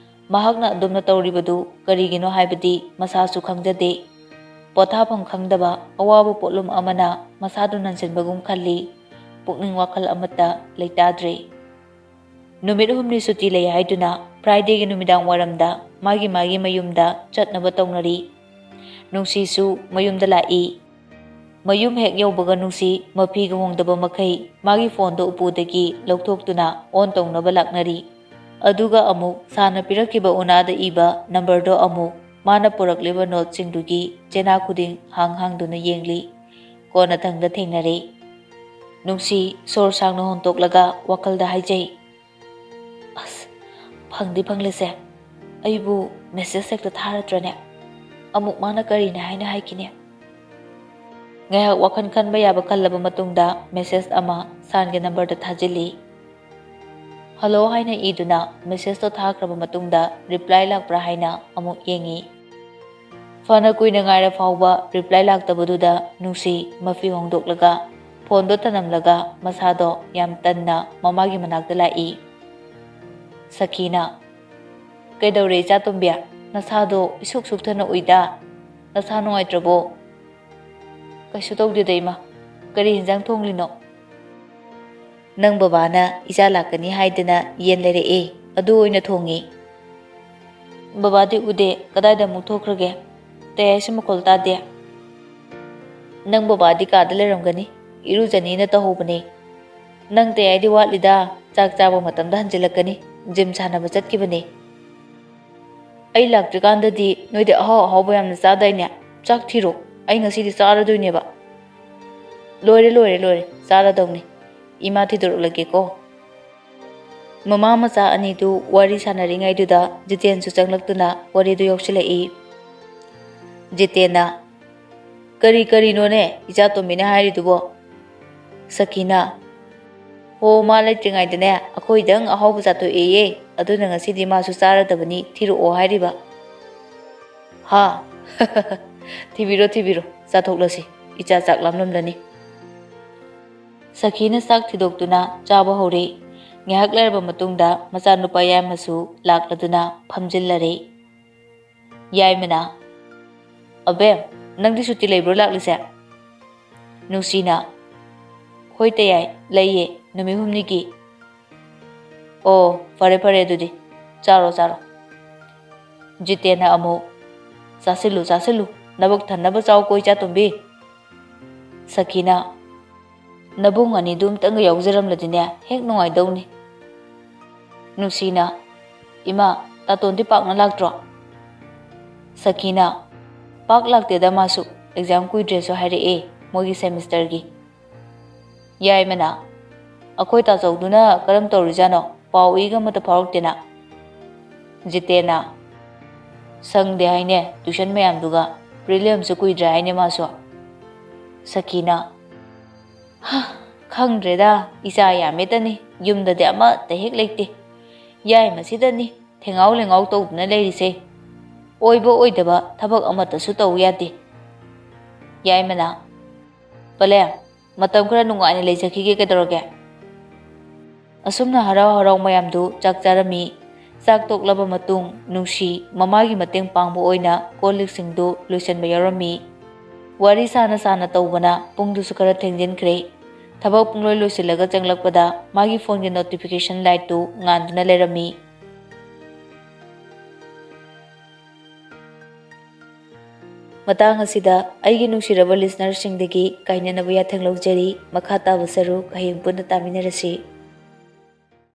ꯃꯍꯥꯛꯅ ꯑꯗꯨꯝꯅ ꯇꯧꯔꯤꯕꯗꯨ ꯀꯔꯤꯒꯤꯅꯣ ꯍꯥꯏꯕꯗꯤ ꯃꯁꯥꯁꯨ ꯈꯪꯖꯗꯦ꯫ ꯄꯣꯊꯥꯐꯝ ꯈꯪꯗꯕ ꯑꯋꯥꯕ ꯄꯣꯠꯂꯨꯝ ꯑꯃꯅ ꯃꯁꯥꯗꯨ ꯅꯟꯁꯤꯟꯕꯒꯨꯝ ꯈꯜꯂꯤ꯫ ꯄꯨꯛꯅꯤꯡ ꯋꯥꯈꯜ ꯑꯃꯠꯇ ꯂꯩꯇꯥꯗ꯭ꯔꯦ꯫ ꯅꯨꯃꯤꯠ ꯍꯨꯝꯅꯤ ꯁꯨꯇꯤ ꯂꯩ ꯍꯥꯏꯗꯨꯅ Fridayꯒꯤ ꯅꯨꯃꯤꯗꯥꯡ ꯋꯥꯏꯔꯝꯗ ꯃꯥꯒꯤ ꯃꯥꯒꯤ ꯃꯌꯨꯝꯗ ꯆꯠꯅꯕ ꯇꯧꯅꯔꯤ꯫ ꯅꯨꯡꯁꯤꯁꯨ ꯃꯌꯨꯝꯗ ꯂꯥꯛꯏ꯫ ꯃꯌꯨꯝ ꯍꯦꯛ ꯌꯧꯕꯒ ꯅꯨꯡꯁꯤ ꯃꯐꯤꯒ ꯍꯣꯡꯗꯕ ꯃꯈꯩ ꯃꯥꯒꯤ ꯐꯣꯟꯗꯣ ꯎꯄꯨꯗꯒꯤ ꯂꯧꯊꯣꯛꯇꯨꯅ on ꯇꯧꯅꯕ ꯂꯥꯛꯅꯔꯤ꯫ ꯑꯗꯨꯒ ꯑꯃꯨꯛ ꯁꯥꯔꯅ ꯄꯤꯔꯛꯈꯤꯕ ꯎꯅꯥꯗ ꯏꯕ numberꯗꯣ ꯑꯃꯨꯛ ꯃꯥꯅ ꯄꯨꯔꯛꯂꯤꯕ noteꯁꯤꯡꯗꯨꯒꯤ ꯆꯦꯅꯥ ꯈꯨꯗꯤꯡ ꯍꯥꯡ ꯍꯥꯡꯗꯨꯅ ꯌꯦꯡꯂꯤ꯫ ꯀꯣꯟꯅꯊꯪꯗ ꯊꯦꯡꯅꯔꯦ꯫ ꯅꯨꯡꯁꯤ ꯁꯣꯔ ꯁꯥꯡꯅ ꯍꯣꯟꯇꯣꯛꯂꯒ ꯋꯥꯈꯜꯗ ꯍꯥꯏꯖꯩ, "ꯑꯁ, ꯐꯪꯗꯤ ꯐꯪꯂꯦꯁꯦ꯫ ꯑꯩꯕꯨ message ꯍꯦꯛꯇ ꯊꯥꯔꯗ꯭ꯔꯅꯦ? ꯑꯃꯨꯛ ꯃꯥꯅ ꯀꯔꯤꯅꯦ ꯍꯥꯏꯅ ꯍꯥꯏꯈꯤꯅꯦ?" ꯉꯥꯏꯍꯥꯛ ꯋꯥꯈꯜ ꯈꯟꯕ ꯌꯥꯕ ꯈꯜꯂꯕ ꯃꯇꯨꯡꯗ message ꯑꯃ ꯁꯥꯔꯒꯤ numberꯗ ꯊꯥꯖꯤꯜꯂꯤ꯫ "Hello" ꯍꯥꯏꯅ ꯏꯗꯨꯅ messageꯇꯣ ꯊꯥꯈ꯭ꯔꯕ ꯃꯇꯨꯡꯗ reply ꯂꯥꯛꯄ꯭ꯔꯥ ꯍꯥꯏꯅ ꯑꯃꯨꯛ ꯌꯦꯡꯉꯤ꯫ ꯐꯅ ꯀꯨꯏꯅ ꯉꯥꯏꯔ ꯐꯥꯎꯕ reply ꯂꯥꯛꯇꯕꯗꯨꯗ ꯅꯨꯡꯁꯤ ꯃꯐꯤ ꯍꯣꯡꯗꯣꯛꯂꯒ ꯐꯣꯟꯗꯣ ꯊꯅꯝꯂꯒ ꯃꯁꯥꯗꯣ ꯌꯥꯝ ꯇꯟꯅ ꯃꯃꯥꯒꯤ ꯃꯅꯥꯛꯇ ꯂꯥꯛꯏ꯫ ꯁꯈꯤꯅ, "ꯀꯩꯗꯧꯔꯦ ꯏꯆꯥꯇꯣꯝꯕꯤ? ꯅꯁꯥꯗꯣ ꯏꯁꯨꯛ ꯁꯨꯛꯊꯅ ꯎꯏꯗ꯫ ꯅꯁꯥ ꯅꯨꯡꯉꯥꯏꯇ꯭ꯔꯕꯣ?" "ꯀꯩꯁꯨ ꯇꯧꯗꯦꯗ ꯏꯃꯥ꯫ ꯀꯔꯤ ꯍꯤꯟꯖꯥꯡ ꯊꯣꯡꯂꯤꯅꯣ?" "ꯅꯪ ꯕꯕꯥꯅ ꯏꯆꯥ ꯂꯥꯛꯀꯅꯤ ꯍꯥꯏꯗꯅ ꯌꯦꯟ ꯂꯩꯔꯛꯑꯦ, ꯑꯗꯨ ꯑꯣꯏꯅ ꯊꯣꯡꯉꯤ"꯫ "ꯕꯕꯥꯗꯤ ꯎꯗꯦ, ꯀꯗꯥꯏꯗ ꯑꯃꯨꯛ ꯊꯣꯛꯈ꯭ꯔꯒꯦ? ꯇꯌꯥꯏꯁꯨ ꯃꯈꯣꯜ ꯇꯥꯗꯦ"꯫ "ꯅꯪ ꯕꯕꯥꯗꯤ ꯀꯥꯗ ꯂꯩꯔꯝꯒꯅꯤ, ꯏꯔꯨꯖꯅꯤꯅ ꯇꯧꯍꯧꯕꯅꯦ꯫ ꯅꯪ ꯇꯌꯥꯏꯗꯤ ꯋꯥꯠꯂꯤꯗ, ꯆꯥꯛ ꯆꯥꯕ ꯃꯇꯝꯗ ꯍꯟꯖꯤꯜꯂꯛꯀꯅꯤ, ꯖꯤꯝ ꯁꯥꯟꯅꯕ ꯆꯠꯈꯤꯕꯅꯦ꯫" "ꯑꯩ ꯂꯥꯛꯇ꯭ꯔꯤꯀꯥꯟꯗꯗꯤ ꯅꯣꯏꯗꯤ ꯑꯍꯥꯎ ꯑꯍꯥꯎꯕ ꯌꯥꯝꯅ ꯆꯥꯗꯥꯏꯅꯦ? ꯆꯥꯛ ꯊꯤꯔꯣ, ꯑꯩ ꯉꯁꯤꯗꯤ ꯆꯥꯔꯗꯣꯏꯅꯦꯕ꯫" "ꯂꯣꯏꯔꯦ, ꯂꯣꯏꯔꯦ, ꯂꯣꯏꯔꯦ, ꯆꯥꯔꯗꯧꯅꯤ꯫ ꯏꯃꯥ ꯊꯤꯗꯣꯔꯛꯂꯒꯦꯀꯣ꯫" ꯃꯃꯥ ꯃꯆꯥ ꯑꯅꯤꯗꯨ ꯋꯥꯔꯤ ꯁꯥꯟꯅꯔꯤꯉꯩꯗꯨꯗ ꯖꯤꯇꯦꯟꯁꯨ ꯆꯪꯂꯛꯇꯨꯅ ꯋꯥꯔꯤꯗꯨ ꯌꯥꯎꯁꯤꯜꯂꯛꯏ꯫ ꯖꯤꯇꯦꯟꯅ, "ꯀꯔꯤ ꯀꯔꯤꯅꯣꯅꯦ ꯏꯆꯥ ꯇꯣꯝꯕꯤꯅ ꯍꯥꯏꯔꯤꯗꯨꯕꯣ?" ꯁꯈꯤꯅ, "ꯍꯣ, ꯃꯥ ꯂꯩꯇ꯭ꯔꯤꯉꯩꯗꯅꯦ ꯑꯩꯈꯣꯏꯗꯪ ꯑꯍꯥꯎꯕ ꯆꯥꯊꯣꯛꯑꯦꯌꯦ, ꯑꯗꯨꯅ ꯉꯁꯤꯗꯤ ꯃꯥꯁꯨ ꯆꯥꯔꯗꯕꯅꯤ, ꯊꯤꯔꯛꯑꯣ ꯍꯥꯏꯔꯤꯕ꯫" "ꯍꯥ?" "ꯊꯤꯕꯤꯔꯣ, ꯊꯤꯕꯤꯔꯣ, ꯆꯥꯊꯣꯛꯂꯁꯤ, ꯏꯆꯥ ꯆꯥꯛ ꯂꯥꯝꯂꯝꯂꯅꯤ꯫" ꯁꯈꯤꯅ ꯆꯥꯛ ꯊꯤꯗꯣꯛꯇꯨꯅ ꯆꯥꯕ ꯍꯧꯔꯦ꯫ ꯉꯥꯏꯍꯥꯛ ꯂꯩꯔꯕ ꯃꯇꯨꯡꯗ ꯃꯆꯥꯅꯨꯄꯥ ꯌꯥꯏꯃꯁꯨ ꯂꯥꯛꯂꯗꯨꯅ ꯐꯝꯖꯤꯜꯂꯔꯦ꯫ ꯌꯥꯏꯃꯅ, "ꯑꯕꯦꯝ, ꯅꯪꯗꯤ ꯁꯨꯇꯤ ꯂꯩꯕ꯭ꯔꯣ ꯂꯥꯛꯂꯤꯁꯦ?" ꯅꯨꯡꯁꯤꯅ, "ꯍꯣꯏ ꯇꯌꯥꯏ, ꯂꯩꯌꯦ, ꯅꯨꯃꯤꯠ ꯍꯨꯝꯅꯤꯒꯤ꯫" "ꯑꯣ, ꯐꯔꯦ ꯐꯔꯦ, ꯑꯗꯨꯗꯤ ꯆꯥꯔꯣ ꯆꯥꯔꯣ꯫" ꯖꯤꯇꯦꯟꯅ ꯑꯃꯨꯛ, "ꯆꯥꯁꯤꯜꯂꯨ ꯆꯥꯁꯤꯜꯂꯨ, ꯅꯕꯨꯛ ꯊꯟꯅꯕ ꯆꯥꯎꯀꯣ ꯏꯆꯥ ꯇꯣꯝꯕꯤ꯫" ꯁꯈꯤꯅ, "ꯅꯕꯨꯡ ꯑꯅꯤꯗꯨ ꯑꯝꯇꯪꯒ ꯌꯥꯎꯖꯔꯝꯂꯗꯤꯅꯦ ꯍꯦꯛ ꯅꯨꯡꯉꯥꯏꯗꯧꯅꯤ꯫" ꯅꯨꯡꯁꯤꯅ, "ꯏꯃꯥ, ꯇꯥꯇꯣꯟꯗꯤ ꯄꯥꯛꯅ ꯂꯥꯛꯇ꯭ꯔꯣ?" ꯁꯈꯤꯅ, "ꯄꯥꯛ ꯂꯥꯛꯇꯦꯗ, ꯃꯥꯁꯨ ꯑꯦꯛꯖꯥꯝ ꯀꯨꯏꯗ꯭ꯔꯦꯁꯨ ꯍꯥꯏꯔꯛꯑꯦ, ꯃꯣꯏꯒꯤ ꯁꯦꯃꯤꯁꯇꯔꯒꯤ꯫" ꯌꯥꯏꯃꯅ, "ꯑꯩꯈꯣꯏ ꯇꯥꯆꯧꯗꯨꯅ ꯀꯔꯝ ꯇꯧꯔꯤꯖꯥꯠꯅꯣ? ꯄꯥꯎ ꯏꯒ ꯑꯃꯠꯇ ꯐꯥꯎꯔꯛꯇꯦꯅ꯫" ꯖꯤꯇꯦꯟꯅ, "ꯁꯪꯗꯦ ꯍꯥꯏꯅꯦ, ꯇꯨꯏꯁꯟ ꯃꯌꯥꯝꯗꯨꯒ, ꯄ꯭ꯔꯤꯂꯤꯝꯁꯨ ꯀꯨꯏꯗ꯭ꯔꯦ ꯍꯥꯏꯅꯦ ꯃꯥꯁꯨ꯫" ꯁꯈꯤꯅ, "ꯍ, ꯈꯪꯗ꯭ꯔꯦꯗ, ꯏꯆꯥ ꯌꯥꯝꯃꯦꯇꯅꯤ, ꯌꯨꯝꯗꯗꯤ ꯑꯃꯠꯇ ꯍꯦꯛ ꯂꯩꯇꯦ꯫ ꯌꯥꯏꯃꯁꯤꯗꯅꯤ ꯊꯦꯡꯉꯥꯎ ꯂꯦꯡꯉꯥꯎ ꯇꯧꯗꯨꯅ ꯂꯩꯔꯤꯁꯦ꯫ ꯑꯣꯏꯕ ꯑꯣꯏꯗꯕ ꯊꯕꯛ ꯑꯃꯠꯇꯁꯨ ꯇꯧ ꯌꯥꯗꯦ꯫" ꯌꯥꯏꯃꯅ, "ꯄꯂꯦ, ꯃꯇꯝ ꯈꯔ ꯅꯨꯡꯉꯥꯏꯅ ꯂꯩꯖꯈꯤꯒꯦ, ꯀꯩꯗꯧꯔꯒꯦ?" ꯑꯁꯨꯝꯅ ꯍꯔꯥꯎ ꯍꯔꯥꯎ ꯃꯌꯥꯝꯗꯨ ꯆꯥꯛ ꯆꯥꯔꯝꯃꯤ꯫ ꯆꯥꯛ ꯇꯣꯛꯂꯕ ꯃꯇꯨꯡ ꯅꯨꯡꯁꯤ ꯃꯃꯥꯒꯤ ꯃꯇꯦꯡ ꯄꯥꯡꯕ ꯑꯣꯏꯅ ꯀꯣꯜ ꯂꯤꯛꯁꯤꯡꯗꯨ ꯂꯣꯏꯁꯤꯟꯕ ꯌꯥꯎꯔꯝꯃꯤ꯫ ꯋꯥꯔꯤ ꯁꯥꯅ ꯁꯥꯅ ꯇꯧꯕꯅ ꯄꯨꯡꯗꯨꯁꯨ ꯈꯔ ꯊꯦꯡꯖꯤꯟꯈ꯭ꯔꯦ꯫ ꯊꯕꯛ ꯄꯨꯡꯂꯣꯏ ꯂꯣꯏꯁꯤꯜꯂꯒ ꯆꯪꯂꯛꯄꯗ ꯃꯥꯒꯤ ꯐꯣꯟꯒꯤ ꯅꯣꯇꯤꯐꯤꯀꯦꯁꯟ ꯂꯥꯏꯠꯇꯨ ꯉꯥꯟꯗꯨꯅ ꯂꯩꯔꯝꯃꯤ꯫ ꯃꯇꯥꯡ ꯑꯁꯤꯗ ꯑꯩꯒꯤ ꯅꯨꯡꯁꯤꯔꯕ listenerꯁꯤꯡꯗꯒꯤ ꯀꯥꯏꯅꯅꯕ ꯌꯥꯊꯪ ꯂꯧꯖꯔꯤ꯫ ꯃꯈꯥ ꯇꯥꯕ ꯁꯔꯨꯛ ꯍꯌꯦꯡ ꯄꯨꯟꯅ ꯇꯥꯃꯤꯟꯅꯔꯁꯤ꯫